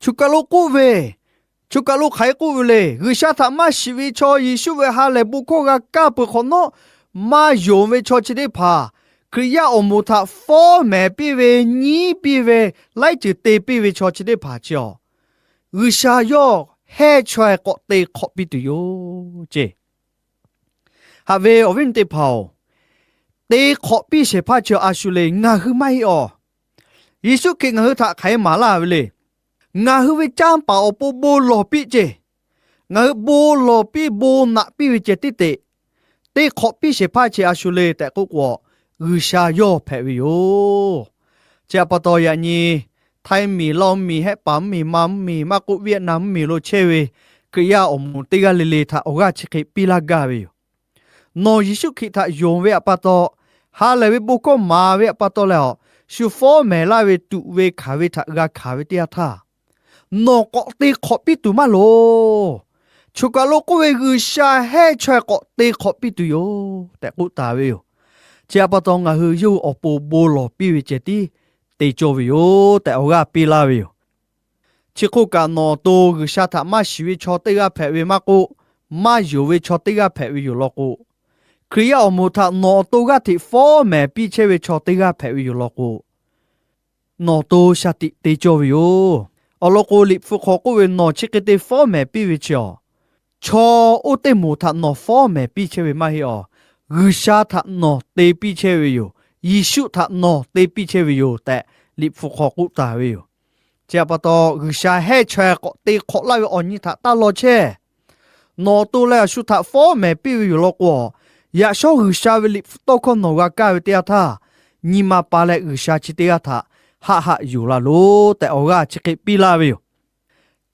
Choˬ kaˬ lo k'oˆ ve, choˬ kaˬ lo hk'aˬ hk'e k'oˆ ve le. G'uiˬsha htaꞈ maˇ shiˍ ve chaw, Yeˍsuˆ ve ha lehˬ bon hkawˇ g'a kaˇ peuˬ hk'awꞈ nawˉ maˇ yonˍ ve chaw chi teˇ hpaˍ, Hkriꞈ yaˇ awˬ moˍ htaꞈ fawˉ mehˍ piˇ ve, nyiˉ piˇ ve, laiˉ ceuˬ te piˇ ve chaw chi teˇ hpaˍ chi awˬ, G'uiˬsha yawˇ hehˇ chaweh k'awꞈ te hk'awꞈ piˇ tuˬ yoˬ ceˇ. Haꞈ ve awˬ viˉ teˇ hpaˍ-oˬ, te hk'awꞈ piˇ shehˍ hpaˇ chi a shu le, ngaˬ hui maˇ heˆ awˬ. Yeˍsuˆ Hkriꞈ ngaˬ hui htaꞈ hk'aˬ hk'e maˍ laˇ ve le. Ngaˬ hui ve canˇ paˍ awˬ pon bon lawˬ piˇ ceˇ. Ngaˬ hui bon lawˬ piˇ, bon naꞈ piˇ ve ceh tiˉ te, te hk'awꞈ piˇ shehˍ hpaˇ chi a shu le tehꞈ k'oˆ k'o, G'uiˬsha yawˇ hpehꞈ ve yoˬ. Chi htaꞈ pa taw yaꞈ nyi Htaiˇ miˬ, Laˇ miˬ, Hehˆ paˍ mvuhˇmiˬ, Ma mvuhˇmiˬ, maˇ k'oˆ Vietnam mvuhˇmiˬ lo chehˇ ve Hkriꞈ yaˇ awˬ moˍ teˇ g'aˇ le le htaꞈ awˬ g'aˇ chi hk'e piˇ laˇ gaˇ ve yoˬ. Nawˬ Yeˍsuˆ Hkriꞈ htaꞈ yonˍ ve htaꞈ pa taw, ha lehˬ ve bon hkawˇ maˍ ve htaꞈ pa taw leh, shu fawˉ mehˍ laˇ ve tuꞈ ve hkanˍ ve htaꞈ g'a hkanˍ ve teˇ yanˇ htaˇ, nawˬ k'awꞈ te hk'awꞈ piˇ tuˬ maˇ loˍ. Choˬ kaˬ lo k'oˆ ve, G'uiˬsha hehˇ chaweh k'awꞈ te hk'awꞈ piˇ tuˬ yoˬ tehꞈ k'oˆ taˍ ve yoˬ. Chi htaꞈ pa taw ngaˬ hui yawˇ hui awˬ pon bon lawˬ piˇ ve ceh tiˉ te cawˇ ve yoˬ tehꞈ awˬ g'aˇ piˇ laˇ ve yoˬ. Chi hk'oˆ kaꞈ, nawˬ awˬ to G'uiˬsha htaꞈ maˇ shiˍ ve chaw teˇ g'aˇ hpehꞈ ve maˇ k'oˆ, maˇ yonˍ ve chaw teˇ g'aˇ hpehꞈ ve yoˬ law k'o, Hkriꞈ yaˇ awˬ moˍ htaꞈ nawˬ awˬ to g'aˇ hteꞈ fawˉ mehˍ piˇ chehˇ ve chaw teˇ g'aˇ hpehꞈ ve yoˬ law k'o, nawˬ awˬ to shaˍ tiꞈ te cawˇ ve yoˬ. Awˬ lawn k'o, Liꞈ hpu hk'aw k'oˆ ve, nawˬ chi hk'e te fawˉ mehˍ piˇ ve chi awˬ, chaw oˇ teˇ moˍ htaꞈ nawˬ fawˉ mehˍ piˇ chehˇ ve maˇ heˆ awˬ. G'uiˬsha htaꞈ nawˬ te piˇ chehˇ ve yoˬ. Yeˍsuˆ htaꞈ nawˬ te piˇ chehˇ ve yoˬ tehꞈ Liꞈ hpu hk'aw k'oˆ taˍ ve yoˬ. Chi htaꞈ pa taw, G'uiˬsha hehˇ chaweh k'awꞈ te hk'awꞈ laˇ ve awˬ nyi htaꞈ taˇ law chehˇ. Nawˬ awˬ to leh awˬ shu htaꞈ fawˉ mehˍ piˇ ve yoˬ law k'o, yaꞈ shawˉ G'uiˬsha ve Liꞈ hpu tawˇ hkawˇ nawˬ g'a kaˇ ve teˇ yanˇ htaˇ, nyi ma pa leh G'uiˬsha chi teˇ g'aˇ htaꞈ haˆ haˆ yonˍ la loˬ tehꞈ awˬ g'aˇ chi hk'e piˇ laˇ ve yoˬ.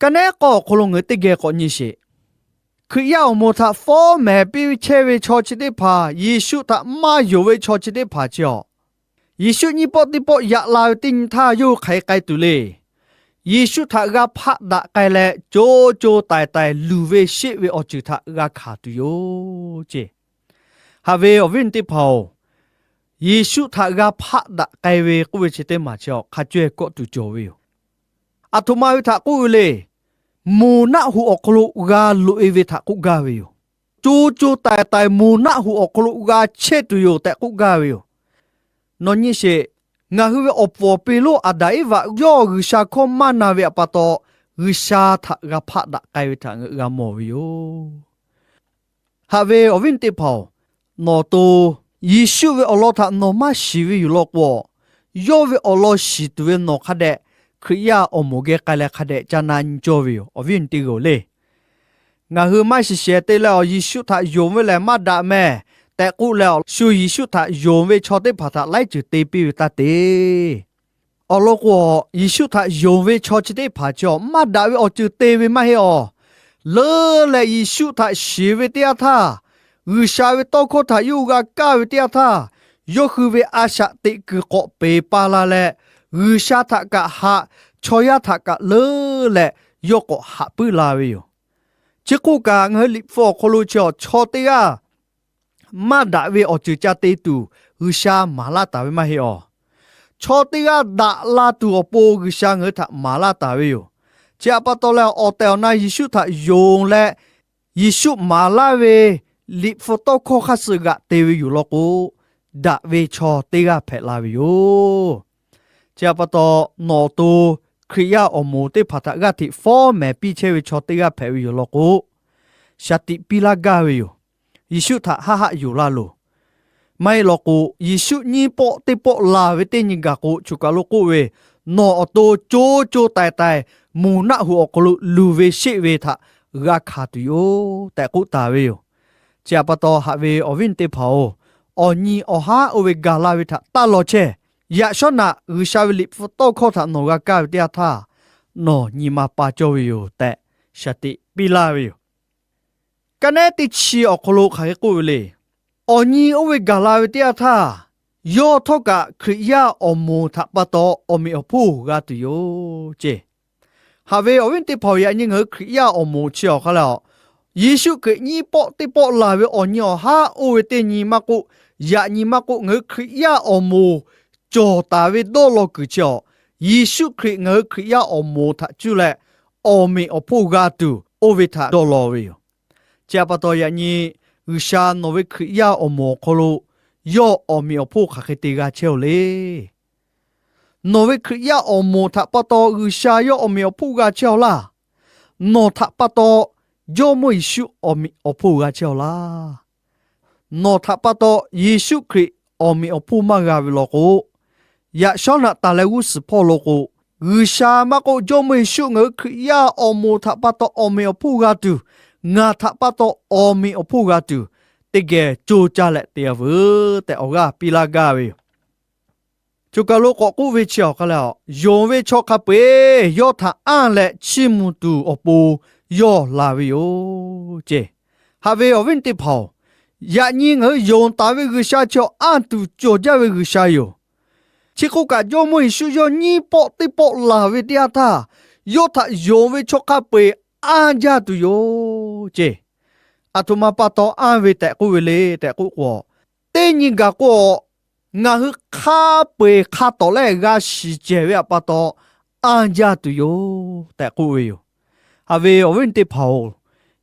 Ka nehˉ k'awˇ awˬ hk'aw lo ngaˬ hui teˇ geh k'awꞈ nyi sheˍ. Hkriꞈ yaˇ awˬ moˍ htaꞈ fawˉ mehˍ piˇ chehˇ ve chaw chi teˇ hpaˍ, Yeˍsuˆ htaꞈ maˇ yonˍ ve chaw chi teˇ hpaˍ chi awˬ, Yeˍsuˆ nyiˇ pawˆ teˇ pawˆ yaꞈ la ve teˇ nyi htaˇ yawˇ hui hk'aˬ hk'e k'ai tuˬ le. Yeˍsuˆ htaꞈ g'a hpaˆ daꞈ k'ai leh, co co taiˍ taiˍ luˬ ve sheˆ ve awˬ ceuˬ htaꞈ g'a hkanˍ tuˬ yoˬ ceˇ. Haꞈ ve awˬ viˉ teˇ hpaˍ-oˬ, Yeˍsuˆ htaꞈ g'a hpaˆ daꞈ k'ai ve k'oˆ ve chi teˇ maˬ chi awˬ hk'a caweh kawˆ tuˬ cawˬ ve yoˬ. Aˬ htoꞈ ma ve htaꞈ k'oˆ ve le. Moˬ naˆ hoꞈ awˬ hk'aw lo g'a loꞈ-e ve htaꞈ k'oˆ gaˇ ve yoˬ. Co co taiˍ taiˍ moˬ naˆ hoꞈ awˬ hk'aw lo g'a chehˇ tuˬ yoˬ tehꞈ k'oˆ gaˇ ve yoˬ. Nawˬ nyi sheˍ. Ngaˬ hui ve awˬ puˍ awˬ pi lonˉ Aˍdanˍ Eˇvaꞈ yawˇ G'uiˬsha hkawˇ maˇ na ve htaꞈ pa taw, G'uiˬsha htaꞈ g'a hpaˆ daꞈ k'ai ve htaꞈ ngaˬ hui g'a mawˬ ve yoˬ. Haꞈ ve awˬ viˉ teˇ hpaˍ-oˬ, nawˬ to Yeˍsuˆ ve awˬ lawn htaꞈ nawˬ maˇ shiˍ ve yoˬ law k'o, yawˇ ve awˬ lawn shiˍ tuˬ ve nawˬ hk'a dehꞈ Hkriꞈ yaˇ awˬ moˍ geh k'ai leh hk'a dehꞈ ca na nyi cawˇ ve yoˬ. Awˬ viˉ awˬ nyi teˇ g'aˇ-oˬ le. Ngaˬ hui maˇ shiˍ shehˍ te leh awˬ Yeˍsuˆ htaꞈ yonˍ ve lehˬ maˇ daꞈ mehˍ tehꞈ k'oˆ leh awˬ, shu Yeˍsuˆ htaꞈ yonˍ ve chaw teˇ hpaˍ htaꞈ laiˉ ceuˬ te piˇ ve taˇ te. Awˬ lawn k'o, Yeˍsuˆ htaꞈ yonˍ ve chaw chi teˇ hpaˍ chi awˬ maˇ daꞈ ve awˬ ceuˬ te ve maˇ heˆ awˬ. leuˉ leh Yeˍsuˆ htaꞈ shiˍ ve teˇ yanˇ htaˇ, G'uiˬsha ve tawˇ hkawˇ htaꞈ yawˇ hui g'a kaˇ ve teˇ yanˇ htaˇ, yawˇ hui ve a shaꞈ teꞈ kuiˬ k'awꞈ peˍ pa la leh, G'uiˬsha htaꞈ kaꞈ haꞈ, chaw yaˇ htaꞈ kaꞈ leuˉ leh yawˇ k'awꞈ haꞈ puiˉ la ve yoˬ. Chi hk'oˆ kaꞈ, ngaˬ hui Liꞈ hpu awˬ hk'aw lo chi awˬ chaw teˇ g'aˇ maˇ daꞈ ve awˬ ceuˬ ca te tuˬ G'uiˬsha maˍ laˇ taˍ ve maˇ heˆ awˬ. Chaw teˇ g'aˇ daꞈ la tuˬ awˬ pon G'uiˬsha ngaˬ hui htaꞈ maˍ laˇ taˍ ve yoˬ. Chi htaꞈ pa taw leh, awˬ tehˬ awˬ na Yeˍsuˆ htaꞈ yonˍ leh, Yeˍsuˆ maˍ laˇ ve Liꞈ hpu tawˇ hkawˇ hk'aˇ suh g'aꞈ te ve yoˬ law k'o, daꞈ ve chaw teˇ g'aˇ hpehꞈ la ve yoˬ. Chi htaꞈ pa taw, nawˬ awˬ to Hkriꞈ yaˇ awˬ moˍ teˇ hpaˍ htaꞈ g'aˇ hteꞈ fawˉ mehˍ piˇ chehˇ ve chaw teˇ g'aˇ hpehꞈ ve yoˬ law k'o, shaˍ tiꞈ piˇ laˇ gaˇ ve yoˬ. Yeˍsuˆ htaꞈ haˆ haˆ yonˍ laˇ loˬ. Maˇ heˆ law k'o, Yeˍsuˆ nyiˇ pawˆ teˇ pawˆ laˬ ve teˇ nyi gaˬ k'o, choˬ kaˬ lo k'oˆ ve, nawˬ awˬ to co co taiˍ taiˍ mvuhˬ naˆ hoꞈ awˬ hk'aw lo luˬ ve sheˆ ve htaꞈ g'a hkanˍ tuˬ yoˬ tehꞈ k'oˆ taˍ ve yoˬ. Chi htaꞈ pa taw, haꞈ ve awˬ viˉ awˬ nyi teˇ hpaˍ-oˬ, awˬ nyi awˬ haˉ oˇ ve gaˬ la ve htaꞈ taˇ law chehˇ. Yaꞈ shawˉ naꞈ G'uiˬsha ve Liꞈ hpu tawˇ hkawˇ htaꞈ nawˬ g'a kaˇ ve teˇ yanˇ htaˇ, nawˬ nyi ma pa cawˇ ve yoˬ tehꞈ shaˍ tiꞈ piˇ laˇ ve yoˬ. Ka nehˉ teˇ chi awˬ hk'aw lo hk'aˬ hk'e k'oˆ ve le. Awˬ nyi oˇ ve gaˬ la ve teˇ yanˇ htaˇ, yawˇ htawˇ kaꞈ Hkriꞈ yaˇ awˬ moˍ htaꞈ pa taw awˬ meꞈ awˬ hponˇ g'a tuˬ yoˬ ceˇ. Haꞈ ve awˬ viˉ teˇ hpaˍ-oˬ, yaꞈ nyi ngaˬ hui Hkriꞈ yaˇ awˬ moˍ chi awˬ hk'aˇ lehˬ, Yeˍsuˆ Hkriꞈ nyiˇ pawˆ teˇ pawˆ laˬ ve awˬ nyi awˬ haˉ oˇ ve teˇ nyi maˇ k'oˆ, yaꞈ nyi maˇ k'oˆ, ngaˬ hui Hkriꞈ yaˇ awˬ moˍ cawˬ taˍ ve dawˇ law kuiˬ chi awˬ, Yeˍsuˆ Hkriꞈ ngaˬ hui Hkriꞈ yaˇ awˬ moˍ htaꞈ cuˇ leh awˬ meꞈ awˬ hponˇ g'a tuˬ oˇ ve htaꞈ dawˇ law ve yoˬ. Chi htaꞈ pa taw, yaꞈ nyi G'uiˬsha nawˬ ve Hkriꞈ yaˇ awˬ moˍ awˬ hk'aw lo yawˇ awˬ meꞈ awˬ hponˇ hk'aˬ hk'e te g'a chehˇ-oˬ le. Nawˬ ve Hkriꞈ yaˇ awˬ moˍ htaꞈ pa taw G'uiˬsha yawˇ awˬ meꞈ awˬ hponˇ g'a chehˇ-aw laˇ. Nawˬ htaꞈ pa taw Jawˇmawˇ Yeˍsuˆ awˬ meꞈ awˬ hponˇ g'a chehˇ-aw laˇ. Nawˬ htaꞈ pa taw Yeˍsuˆ Hkriꞈ awˬ meꞈ awˬ hponˇ maˇ g'a ve law k'o, yaꞈ shawˉ naꞈ taˍ leh g'uˇ suhˍ hpawˇ law k'o, G'uiˬsha maˇ k'oˆ, Jawˇmawˇ Yeˍsuˆ ngaˬ hui Hkriꞈ yaˇ awˬ moˍ htaꞈ pa taw awˬ meꞈ awˬ hponˇ g'a tuˬ, ngaˬ htaꞈ pa taw awˬ meꞈ awˬ hponˇ g'a tuˬ, teˇ geh co caˇ leh te-a veuˬ tehꞈ awˬ g'aˇ piˇ laˇ gaˇ ve yoˬ. Choˬ kaˬ lo k'awꞈ k'oˆ ve chi awˬ hk'aˇ lehˬ, yonˍ ve chaw hk'a peu-eˬ yawˇ htaꞈ anˇ leh chiˇ mvuh tuˬ awˬ pon yawˇ la ve yoˬ ceˇ. Haꞈ ve awˬ viˉ teˇ hpaˍ-oˬ, yaꞈ nyi ngaˬ hui yonˍ taˍ ve G'uiˬsha chi awˬ anˇ tuˬ cawˬ jaˇ ve G'uiˬsha yoˬ. Chi hk'oˆ kaꞈ, Jawˇmawˇ Yeˍsuˆ yawˇ nyiˇ pawˆ teˇ pawˆ laˬ ve teˇ yanˇ htaˇ, yawˇ htaꞈ yonˍ ve chaw hk'a peu-eˬ anˇ jaˇ tuˬ yoˬ ceˇ. Aˬ htoꞈ ma pa taw anˇ ve tehꞈ k'oˆ ve le tehꞈ k'oˆ k'o, teˇ nyi gaˬ k'o, ngaˬ hui hk'a peu-eˬ hk'a tawˍ leh g'a shiˍ cehˬ ve htaꞈ pa taw anˇ jaˇ tuˬ yoˬ tehꞈ k'oˆ ve yoˬ. Haꞈ ve awˬ viˉ teˇ hpaˍ-oˬ,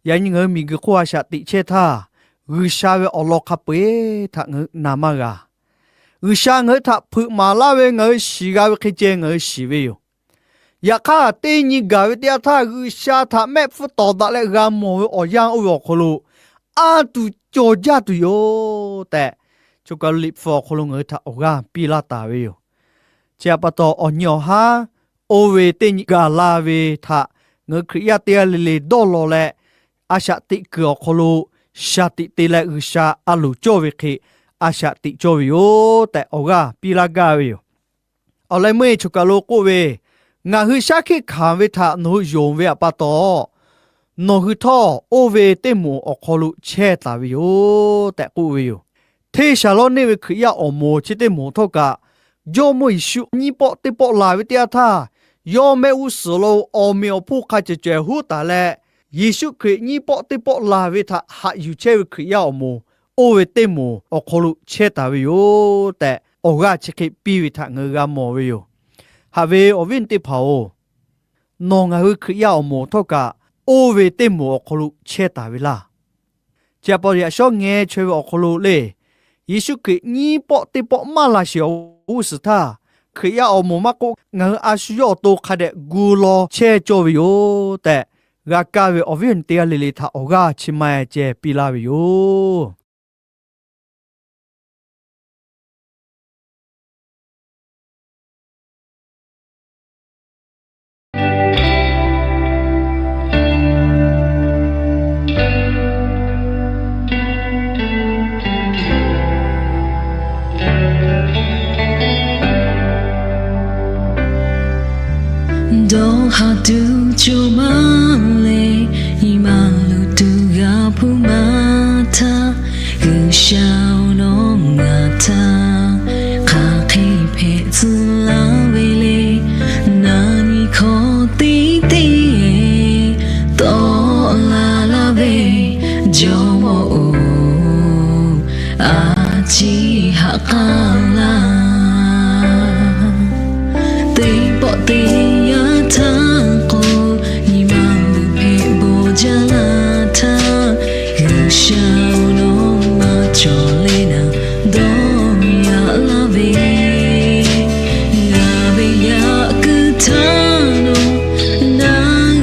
yaꞈ nyi ngaˬ hui miˬguiˬ hk'oˆ a shaꞈ teꞈ chehˇ htaˇ, G'uiˬsha ve awˬ lawn hk'a peu-eˬ htaꞈ ngaˬ hui na maˇ g'a. G'uiˬsha ngaˬ hui htaꞈ hpeuꞈ maˍ laˇ ve ngaˬ hui shiˍ g'a ve hk'e ceh ngaˬ hui shiˍ ve yoˬ. Yaꞈ hk'aˇ, teˇ nyi gaˬ ve teˇ yanˇ htaˇ, G'uiˬsha htaꞈ mehˆ hpfuhˇ tawˍ daꞈ leh g'a mawˬ ve awˬ yanˇ oˇ ve awˬ hk'aw lo anˇ tuˬ cawˬ jaˇ tuˬ yoˬ tehꞈ, choˬ kaˬ lo Liꞈ hpu awˬ hk'aw lo ngaˬ hui htaꞈ awˬ g'aˇ piˇ laˇ taˍ ve yoˬ. Chi htaꞈ pa taw, awˬ nyi awˬ haˉ oˇ ve teˇ nyi gaˬ la ve htaꞈ ngaˬ hui Hkriꞈ yaˇ teˇ g'aˇ le le dawˇ law leh, a shaꞈ teꞈ kuiˬ awˬ hk'aw lo shaˍ tiꞈ te leh G'uiˬsha a loˍ cawˇ ve hk'e a shaꞈ teꞈ cawˇ ve yoˬ tehꞈ awˬ g'aˇ piˇ laˇ gaˇ ve yoˬ. Awˬ leh meuˇ-e choˬ kaˬ lo k'oˆ ve, Ngaˬ hui shaˉ hkiˆ hkanˍ ve htaꞈ nawˬ hui yonˍ ve htaꞈ pa taw, nawˬ hui htawˇ oˇ ve teˇ moˍ awˬ hk'aw lo chehˇ taˍ ve yoˬ tehꞈ k'oˆ ve yoˬ. Hteˇ shaˍ lawˉ neˇ ve Hkriꞈ yaˇ awˬ moˍ chi teˇ moˍ htawˇ kaꞈ, Jawˇmawˇ Yeˍsuˆ nyiˇ pawˆ teˇ pawˆ laˬ ve teˇ yanˇ htaˇ, yawˇ mehˆ g'uˇ suhˍ lo awˬ meꞈ awˬ hponˇ hk'a cehˬ cehˬ huˉ taˍ leh, Yeˍsuˆ Hkriꞈ nyiˇ pawˆ teˇ pawˆ laˬ ve htaꞈ haꞈ yuˬ chehˇ ve Hkriꞈ yaˇ awˬ moˍ oˇ ve teˇ moˍ awˬ hk'aw lo chehˇ taˍ ve yoˬ tehꞈ, awˬ g'aˇ chi hk'e piˇ ve htaꞈ ngaˬ hui g'a mawˬ ve yoˬ. Haꞈ ve awˬ viˉ teˇ hpaˍ-oˬ, nawˬ ngaˬ hui Hkriꞈ yaˇ awˬ moˍ htawˇ kaꞈ oˇ ve teˇ moˍ awˬ hk'aw lo chehˇ taˍ ve laˇ. Chi htaꞈ pa taw, yaꞈ shawˉ ngeh chaweh ve awˬ hk'aw lo le, Yeˍsuˆ Hkriꞈ nyiˇ pawˆ teˇ pawˆ maˇ laˬ sheˍ awˬ g'uˇ suhˍ htaˇ, Hkriꞈ yaˇ awˬ moˍ maˇ k'oˆ, ngaˬ hui a shu yawˇ awˬ to hk'a dehꞈ gu law chehˇ cawˇ ve yoˬ tehꞈ, g'a kaˇ ve awˬ viˉ awˬ nyi teˇ g'aˇ le le htaꞈ awˬ g'aˇ chi ma-e ceh piˇ laˇ ve yoˬ. Dawˇ haˍ tuˬ cawˬ maˇ le, nyi ma la laˇ ve jawˇmawˇ-oˬ, a ciˉ haꞈ k'aˉ laˇ. Teˇ pawˆ teˇ yanˇ htaˇ k'o, nyi ma luˬ hpehꞈ bawˬ jaˇ laˇ htaˇ, G'uiˬsha-oˬ, nawˬ maˇ cawˬ le naˍ dawˇ yaꞈ laˇ ve, ngaˬ ve yaꞈ kuiˬ htaˇ nawˬ na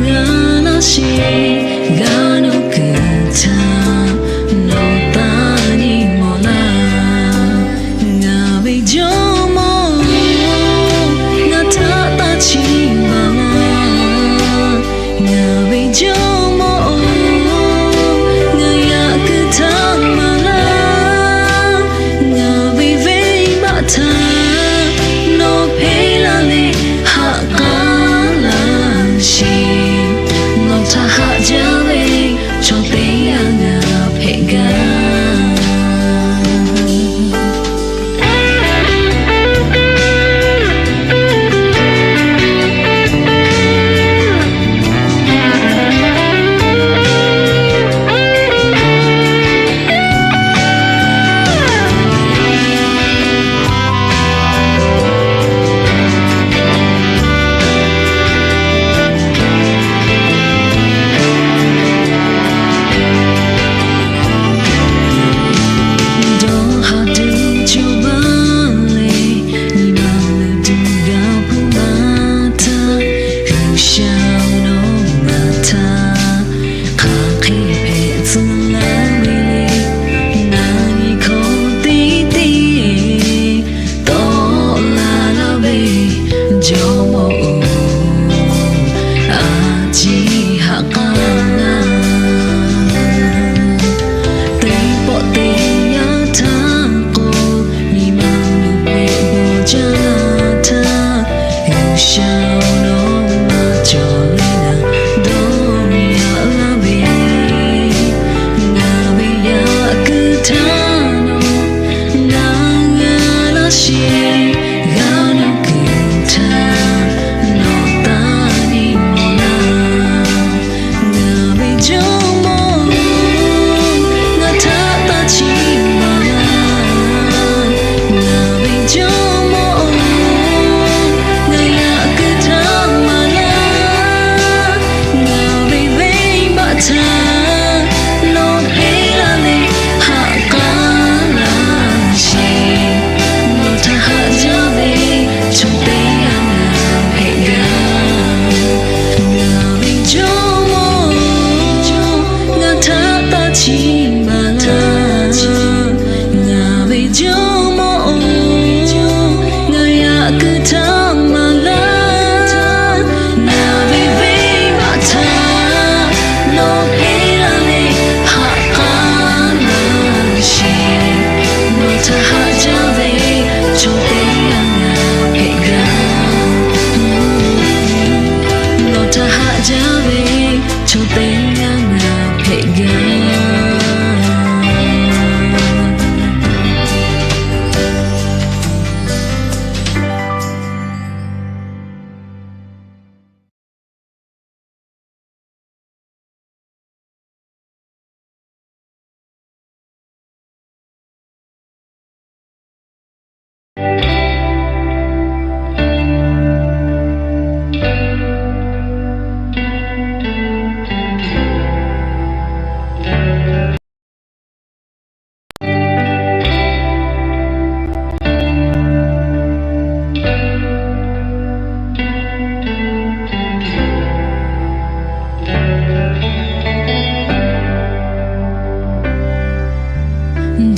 g'a laˇ sheˍ. G'a nawˬ kuiˬ htaˇ nawˬ taˇ nyi mawˬ laˇ. Ngaˬ ve jawˇmawˇ-oˬ, ngaˬ htaꞈ taˇ chiˇ baˬ laˇ. Ngaˬ ve jawˇmawˇ-oˬ, ngaˬ yaꞈ kuiˬ htaˇ maˍ laˇ. Ngaˬ ve venˇbaˆ htaꞈ nawˬ hpeˇ laˇ leh haꞈ k'aˉ laˇ sheˍ. Nawˬ htaꞈ haꞈ jaˇ ve chaw teˇ g'aˇ ngaˬ hpehꞈ gaˇ. Dawˇ haˍ tuˬ cawˬ baˬ leh, nyi ma luˬ tuˬ g'a hpuˇ maˇ htaˇ, G'uiˬsha-oˬ, nawˬ ngaˬ htaꞈ hk'aˬ hk'e hpehꞈ tcuh laˇ ve le. Na nyi hkawˇ teˇ teˇ tawˆ la laˇ ve, jawˇmawˇ-oˬ, a ciˉ haꞈ k'aˉ laˇ. Teˇ pawˆ teˇ yanˇ htaˇ k'o, nyi ma luˬ hpehꞈ bawˬ jaˇ laˇ htaˇ, G'uiˬsha-oˬ, nawˬ maˇ cawˬ le naˍ dawˇ yaꞈ laˇ ve, ngaˬ ve yaꞈ kuiˬ htaˇ nawˬ na g'a laˇ sheˍ. G'a nawˬ kuiˬ htaˇ nawˬ taˇ nyi mawˬ laˇ. Ngaˬ ve jawˇmawˇ-oˬ, ngaˬ htaꞈ taˇ chiˇ baˬ laˇ. Ngaˬ ve jawˇmawˇ-oˬ, ngaˬ yaꞈ kuiˬ htaˇ maˍ laˇ. Ngaˬ ve venˇbaˆ htaꞈ nawˬ hpeˇ laˇ leh haꞈ k'aˉ laˇ sheˍ. Nawˬ htaꞈ haꞈ jaˇ ve chaw teˇ g'aˇ ngaˬ hpehꞈ gaˇ. Ngaˬ ve jawˇmawˇ-oˬ, ngaˬ htaꞈ taˇ chiˇ baˬ laˇ. Ngaˬ ve jawˇmawˇ-oˬ, ngaˬ yaꞈ kuiˬ htaˇ maˍ laˇ. Ngaˬ ve venˇbaˆ htaꞈ nawˬ hpeˇ laˇ leh haꞈ k'aˉ laˇ sheˍ. Nawˬ htaꞈ haꞈ jaˇ ve chaw teˇ g'aˇ ngaˬ hpehꞈ gaˇ. Nawˬ htaꞈ haꞈ jaˇ ve chaw teˇ g'aˇ ngaˬ hpehꞈ gaˇ.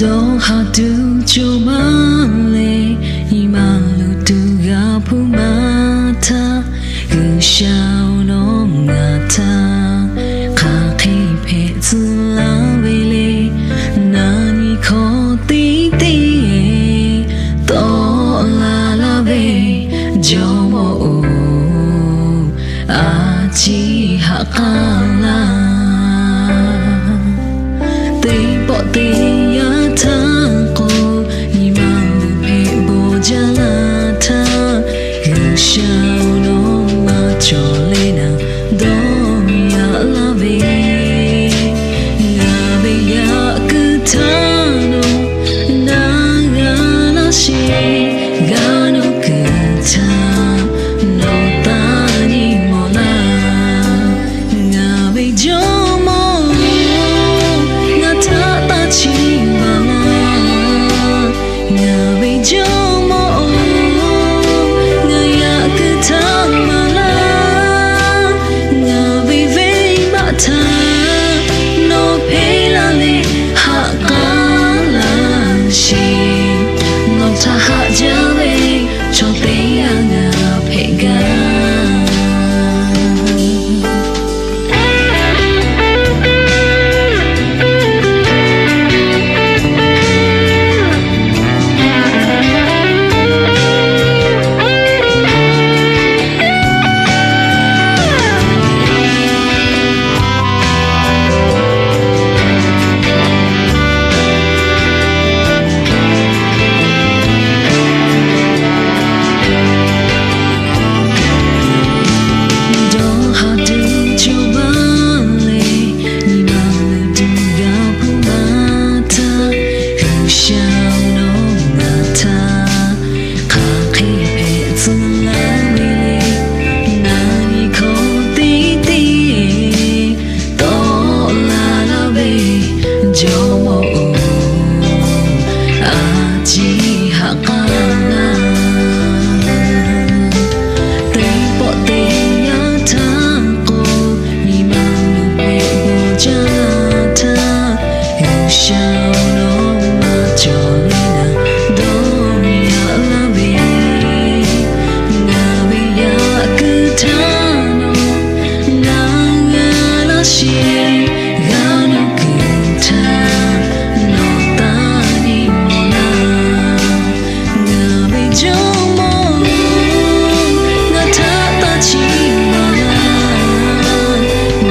Dawˇ haˍ tuˬ cawˬ maˇ leh, nyi ma luˬ tuˬ g'a hpuˇ maˇ htaˇ, G'uiˬsha-oˬ, nawˬ ngaˬ htaꞈ hk'aˬ hk'e hpehꞈ tcuh laˇ ve le. Na nyi hkawˇ teˇ teˇ tawˆ la laˇ ve, jawˇmawˇ-oˬ, a ciˉ haꞈ k'aˉ laˇ. Teˇ pawˆ teˇ yanˇ htaˇ k'o, nyi ma luˬ hpehꞈ bawˬ jaˇ laˇ htaˇ, G'uiˬsha-oˬ, nawˬ maˇ cawˬ Ca lo maˇ cawˬ le, ngaˬ dawˇ yaꞈ laˇ ve, ngaˬ ve yaꞈ kuiˬ htaˇ nawˬ na g'a laˇ sheˍ, g'a nawˬ kuiˬ htaˇ nawˬ taˇ nyi mawˬ laˇ. Ngaˬ ve Jawˇmawˇ-oˬ, ngaˬ htaꞈ taˇ chiˇ baˬ laˇ.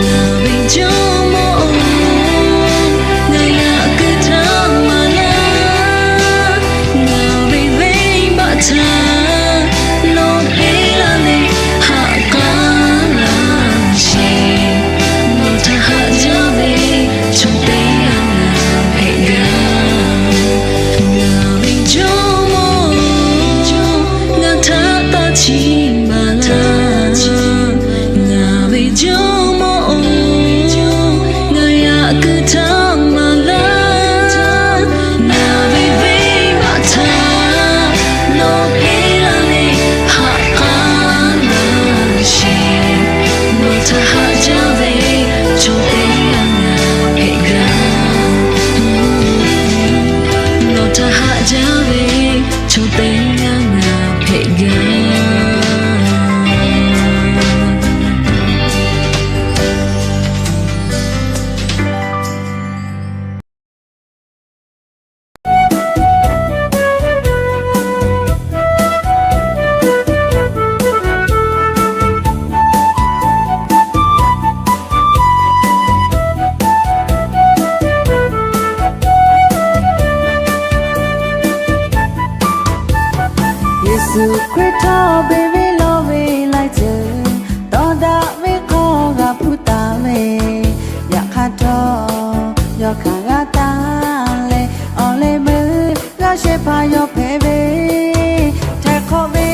Ngaˬ ve Jawˇmawˇ-oˬ, ngaˬ yaꞈ kuiˬ htaˇ maˍ laˇ. Ngaˬ ve venˇbaˆ htaꞈ nawˬ hpeˇ laˇ leh haꞈ k'aˉ laˇ sheˍ. Nawˬ htaꞈ haꞈ jaˇ ve chaw teˇ g'aˇ ngaˬ hpehꞈ gaˇ. Ngaˬ ve Jawˇmawˇ-oˬ, ngaˬ htaꞈ taˇ chiˇ baˬ laˇ. Ngaˬ ve Jawˇmawˇ-oˬ, ngaˬ yaꞈ kuiˬ htaˇ maˍ laˇ. Ngaˬ ve venˇbaˆ htaꞈ nawˬ hpeˇ laˇ leh haꞈ k'aˉ laˇ sheˍ. Nawˬ htaꞈ haꞈ jaˇ ve chaw teˇ g'aˇ ngaˬ hpehꞈ gaˇ. Nawˬ htaꞈ haꞈ jaˇ ve chaw teˇ g'aˇ ngaˬ hpehꞈ gaˇ. Yeˍsuˆ Hkriꞈ htawˇ beˬ ve lawˬ ve laiˉ ceuˬ, tawˇ daꞈ ve hk'aw g'a hpuˇ taˍ ve, yaꞈ hk'aˇ htawˇ yawˇ hkanˍ g'a taˍ leh, awˬ leh meuˇ g'a shehˍ hpaˇ yawˇ hpehꞈ ve, htaiˍ hk'awꞈ ve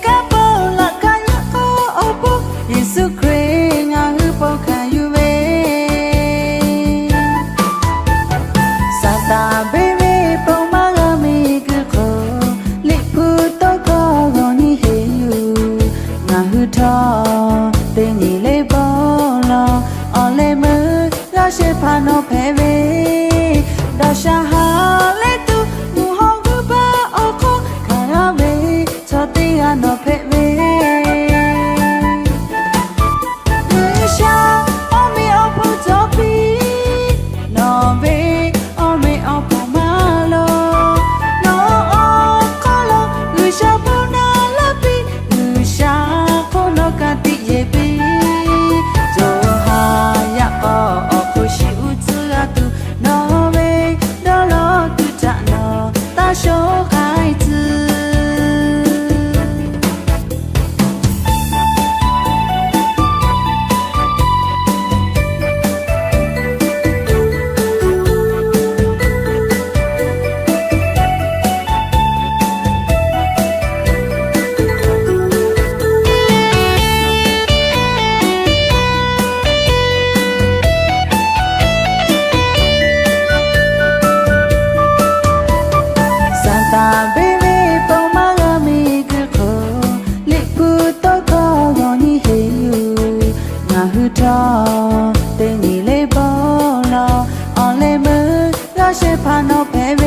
kanˉ paˆ laꞈ ka yaˇ k'aw awˬ pon, Yeˍsuˆ Hkriꞈ ngaˬ hui paw hkanˍ yuˬ ve Saˍtanˍ beˬ ve pon maˇ g'a miˬguiˬ hk'oˆ, Liꞈ hpu tawˇ hkawˇ g'awˬ nyi heˍ yuˬ. Ngaˬ hui htawˇ teˇ nyi le bon lawˬ, awˬ leh meuˇ g'a shehˍ hpaˇ nawˬ hpehꞈ ve, daꞈ sha ha leh tuˬ mvuhˇ hawˉ g'uˇ baˆ awˬ hk'oˆ hkanˍ g'a ve, chaw teˇ g'aˇ nawˬ hpehꞈ ve G'uiˬsha awˬ meꞈ awˬ hponˇ cawˬ piˇ, nawˬ ve awˬ meꞈ awˬ hponˇ maˇ lawˬ. Nawˬ awˬ hk'aw lo G'uiˬsha bon naˍ laˇ piˇ, G'uiˬsha hk'oˆ nawˬ ka tiꞈ yeˬ piˇ. Coˬ ha yaꞈ k'aw awˬ hk'oˆ shiˍ uˉ tcuhˉ g'a tuˬ, nawˬ ve dawˇ law tuˬ htaꞈ nawˬ taˇ shoˉ k'ai tcuh. Saˍtanˍ beˬ ve pon maˇ g'a miˬguiˬ hk'oˆ, Liꞈ hpu tawˇ hkawˇ g'awˬ nyi heˍ yuˬ. Ngaˬ hui htawˇ teˇ nyi le bon lawˬ, awˬ leh meuˇ g'a shehˍ hpaˇ nawˬ hpehꞈ